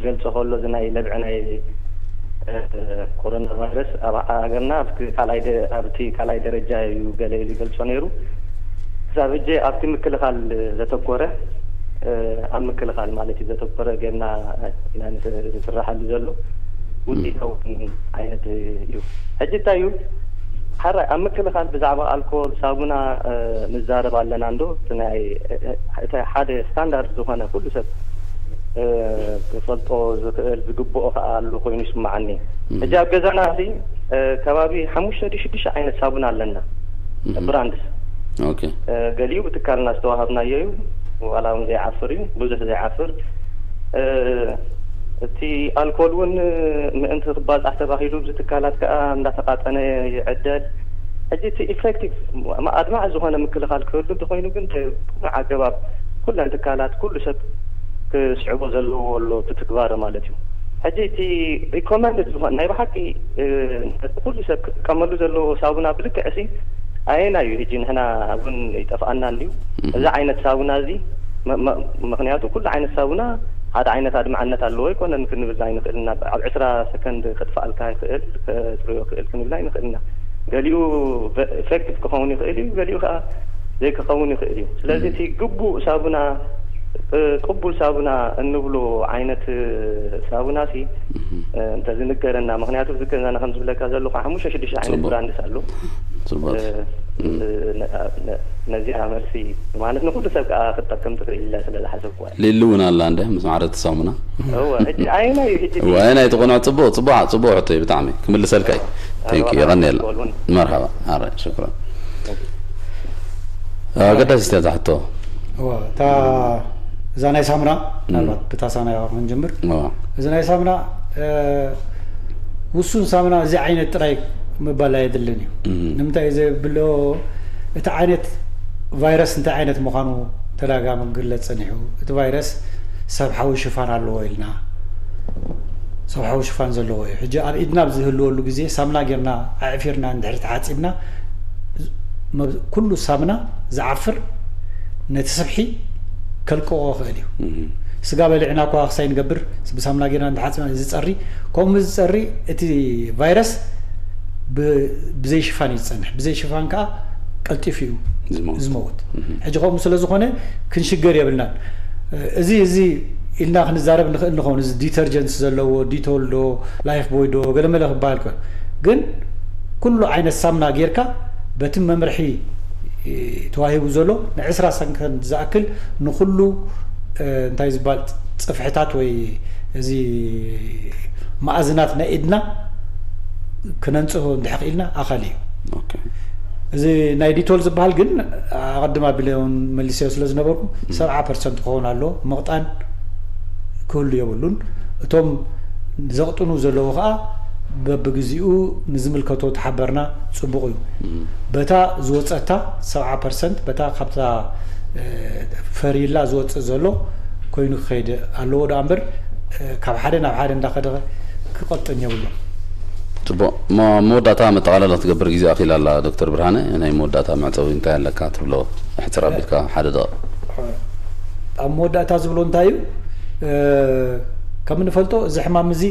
ገልጾ ከሎ፣ እዚ ናይ ለብዒ ናይ ኮሮና ቫይረስ ኣብ ሃገርና ኣብቲ ካልኣይ ደ- ኣብቲ ካልኣይ ደረጃ እዩ ገለ ኢሉ ይገልጾ ነይሩ። ክሳብ ሕጂ ኣብቲ ምክልኻል ዘተኮረ ኣብ ምክልኻል ማለት እዩ ዘተኮረ ጌርና ኢና ንስራሓሉ ዘሎ። ውፅኢታዊ ዓይነት እዩ። ሕጂ እንታይ እዩ ሓራይ ኣብ ምክልኻል ብዛዕባ ኣልኮል ሳሙና ንዛረብ ኣለና እንዶ እቲ ናይ እቲ ሓደ ስታንዳርድ ዝኾነ ኩሉ ሰብ ክፈልጦ ዝኽእል ዝግብኦ ከዓ ኣሎ ኮይኑ ይስማዓኒ። ሕጂ ኣብ ገዛና እዚ ከባቢ ሓሙሽተ ድዩ ሽዱሽተ ዓይነት ሳሙና ኣለና ብራንድስ። ገሊኡ ብትካልና ዝተዋሃብናዮ እዩ። ዋላ እውን ዘይዓፍር እዩ፣ ብዙሕ ዘይዓፍር። እቲ ኣልኮል እውን ምእንቲ ክባፃሕ ተባሂሉ ኣብዚ ትካላት ከዓ እንዳተቃፀነ ይዕደል። ሕጂ እቲ ኢፌክቲቭ ኣድማዒ ዝኾነ ምክልኻል ክህሉ እንተኮይኑ ግን ብቁኑዕ ኣገባብ ኩለን ትካላት ኩሉ ሰብ ክስዕቦ ዘለዎ ኣሎ እቲ ትግባረ ማለት እዩ። ሕጂ እቲ ሪኮመንድድ ዝኾነ ናይ ብሓቂ ኩሉ ሰብ ክጥቀመሉ ዘለዎ ሳሙና ብልክዕ ሲ ኣየናይ እዩ ሕጂ ንሕና እውን ይጠፍኣና እንድዩ እዚ ዓይነት ሳሙና እዚ። ምክንያቱ ኩሉ ዓይነት ሳሙና ሓደ ዓይነት ኣድማዕነት ኣለዎ ኣይኮነን ክንብል ኣይንኽእል ኢና። ኣብ ዕስራ ሰከንድ ከጥፍኣልካ ይኽእል፣ ከጽርዮ ይኽእል ክንብል ኣይንኽእል ኢና። ገሊኡ ኢፌክቲቭ ክኸውን ይኽእል እዩ፣ ገሊኡ ከዓ ዘይክኸውን ይኽእል እዩ። ስለዚ እቲ ግቡእ ሳሙና ቅቡል ሳሙና እንብሎ ዓይነት ሳሙና ሲ እንተዝንገረና። ምክንያቱ እዚ ገዛና ከም ዝብለካ ዘለኹ ሓሙሽተ ሽዱሽተ ዓይነት ብራንድስ ኣሎ። ነዚኣ መልሲ ማለት ንኩሉ ሰብ ከዓ ክትጠቅም ትኽእል ኢለ ስለ ዝሓሰብኩ። ሊሊ እውን ኣላ እንደ ምስ ማዕረ እቲ ሳሙና። እወ፣ ሕጂ ኣየናይ እዩ ሕጂ? እወ፣ ኣየናይ ትኾኖ? ጽቡቕ፣ ጽቡቕ፣ ጽቡቕ ሕቶ እዩ ብጣዕሚ። ክምልሰልካ እዩ። ቴንክ ዩ፣ የቐንየልና። መርሓባ። ኣረ፣ ሽክራን። ኣገዳሲት እያ እዛ ሕቶ። እወ፣ እታ እዛ ናይ ሳሙና፣ ምናልባት ብታ ሳሙና ክንጅምር። እወ። እዚ ናይ ሳሙና፣ እ፣ ውሱን ሳሙና እዚ ዓይነት ጥራይ ምባል ኣየድልን እዩ። እም። ንምንታይ እዩ ዘየብሎ? እቲ ዓይነት ቫይረስ እንታይ ዓይነት ምዃኑ ተደጋጋሚ ክግለጽ ጸኒሑ። እቲ ቫይረስ ሰብ ሓዊ ሽፋን ኣለዎ ኢልና። ሰብሓዊ ሽፋን ዘለዎ እዩ። ሕጂ ኣብ ኢድና ኣብ ዝህልወሉ ግዜ ሳምና ጌርና ኣዕፊርና እንድሕር ተሓጺብና፣ መብ- ኩሉ ሳምና ዝዓፍር ነቲ ስብሒ ከልቅቆ ይኽእል እዩ። ስጋ በሊዕና እኳ ክሳይ ንገብር፣ ብሳምና ጌርና እንተሓጺብና ዝጸሪ፣ ከምኡ ዝጸሪ እቲ ቫይረስ ብ- ብዘይ ሽፋን እዩ ዝጸንሕ። ብዘይ ሽፋን ከኣ ቀልጢፉ እዩ ዝመውት። ዝመውት። ሕጂ ከምኡ ስለ ዝኾነ ክንሽገር የብልናን። እዚ እዚ ኢልና ክንዛረብ ንኽእል ንኸውን። እዚ ዲተርጀንትስ ዘለዎ፣ ዲቶል ዶ፣ ላይፍ ቦይ ዶ፣ ገለመለ ክበሃል ከሎ ግን ኩሉ ዓይነት ሳምና ጌርካ በቲ መምርሒ ተዋሂቡ ዘሎ ንዕስራ ሰከንድ ዝኣክል ንኹሉ እንታይ ዝበሃል ጽፍሕታት ወይ እዚ መኣዝናት ናይ ኢድና ክነንጽሆ እንድሕር ኢልና ኣኻሊ እዩ። እዚ ናይ ዲቶል ዝበሃል ግን ኣቐድም ኣቢለ እውን መሊሰዮ ስለ ዝነበርኩ ሰብዓ ፐርሰንት ክኸውን ኣሎ። ምቕጣን ክህሉ የብሉን። እቶም ዘቕጥኑ ዘለዉ ከዓ በብግዚኡ ንዝምልከቶ ተሓበርና ጽቡቕ እዩ። በታ ዝወፀታ ሰብዓ ፐርሰንት በታ ካብታ ፈሪላ ዝወፅእ ዘሎ ኮይኑ ክኸይድ ኣለዎ። ደኣ እምበር ካብ ሓደ ናብ ሓደ እንዳኸደ ክቐጥን የብሉን። ጽቡቕ። መወዳእታ መጠቓለላ ክትገብር ግዜ ኣኺላ ኣላ። ዶክተር ብርሃነ፣ ናይ መወዳእታ መዕጸዊ እንታይ ኣለካ ትብሎ? ሕጽር ኣቢልካ ሓደ ደቕ ኣብ መወዳእታ ዝብሎ እንታይ እዩ? ከም እንፈልጦ እዚ ሕማም እዚ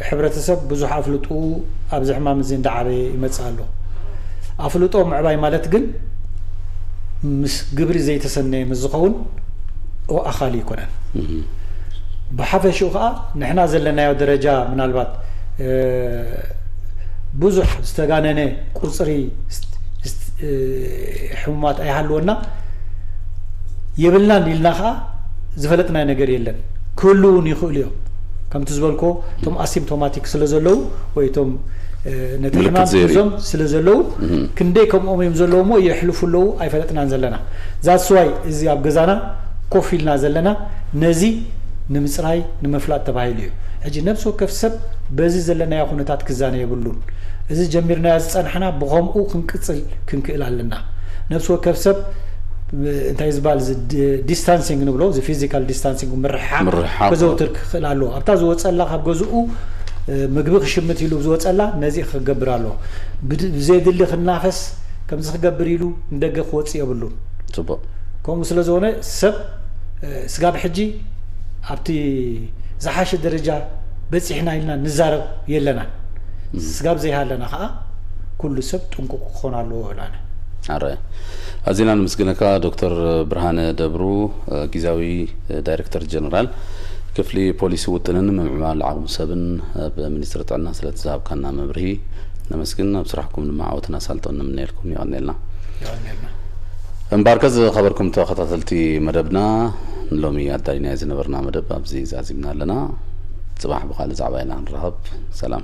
ሕብረተሰብ ብዙሕ ኣፍልጥኡ ኣብዚ ሕማም እዚ እንዳዓበየ ይመጽእ ኣሎ። ኣፍልጦ ምዕባይ ማለት ግን ምስ ግብሪ ዘይተሰነየ ምስ ዝኸውን ኣኻሊ ኣይኮነን። ብሓፈሽኡ ከዓ ንሕና ዘለናዮ ደረጃ ምናልባት ብዙሕ ዝተጋነነ ቁፅሪ ሕሙማት ኣይሃልወና የብልናን ኢልና ከዓ ዝፈለጥናዮ ነገር የለን። ክህሉ እውን ይኽእሉ እዮም። ከምቲ ዝበልኮ እቶም ኣሲምፕቶማቲክ ስለ ዘለዉ ወይ እቶም ነቲ ሕማም ሒዞም ስለ ዘለዉ ክንደይ ከምኦም እዮም ዘለዉ እሞ የሕልፉ ኣለዉ ኣይፈለጥናን ዘለና። ዛስዋይ እዚ ኣብ ገዛና ኮፍ ኢልና ዘለና ነዚ ንምፅራይ ንምፍላጥ ተባሂሉ እዩ። ሕጂ ነብሲ ወከፍ ሰብ በዚ ዘለናዮ ኩነታት ክዛነ የብሉን። እዚ ጀሚርናዮ ዝፀናሕና ብኸምኡ ክንቅፅል ክንክእል ኣለና። ነብሲ ወከፍ ሰብ እንታይ ዝበሃል ዲስታንሲንግ ንብሎ እዚ ፊዚካል ዲስታንሲንግ ምርሕሓቅ ከዘውትር ክኽእል ኣለዎ። ኣብታ ዝወፀላ ካብ ገዝኡ ምግቢ ክሽምት ኢሉ ዝወፀላ ነዚ ክገብር ኣለዎ። ብዘየድሊ ክናፈስ ከምዚ ክገብር ኢሉ ንደገ ክወፅእ የብሉን። ጽቡቕ። ከምኡ ስለ ዝኾነ ሰብ ስጋብ ሕጂ ኣብቲ ዝሓሸ ደረጃ በፂሕና ኢልና ንዛረብ የለናን። ስጋብ ዘይሃለና ከዓ ኩሉ ሰብ ጥንቁቕ ክኾን ኣለዎ እብል ኣነ። ኣረ ኣዚና ንምስግነካ ዶክተር ብርሃነ ደብሩ፣ ግዝያዊ ዳይሬክተር ጀነራል ክፍሊ ፖሊሲ ውጥንን ምምዕባል ዓቕሚ ሰብን ኣብ ሚኒስትሪ ጥዕና ስለቲ ዝሃብካና መብርሂ ነመስግን። ኣብ ስራሕኩም ድማ ዓወትን ኣሳልጦን ንምነየልኩም። የቐንየልና። እምበኣርከ ዝኸበርኩም ተኸታተልቲ መደብና፣ ንሎሚ ኣዳሊናዮ ዝነበርና መደብ ኣብዚ ዛዚምና ኣለና። ጽባሕ ብኻልእ ዛዕባ ኢና ንራኸብ። ሰላም።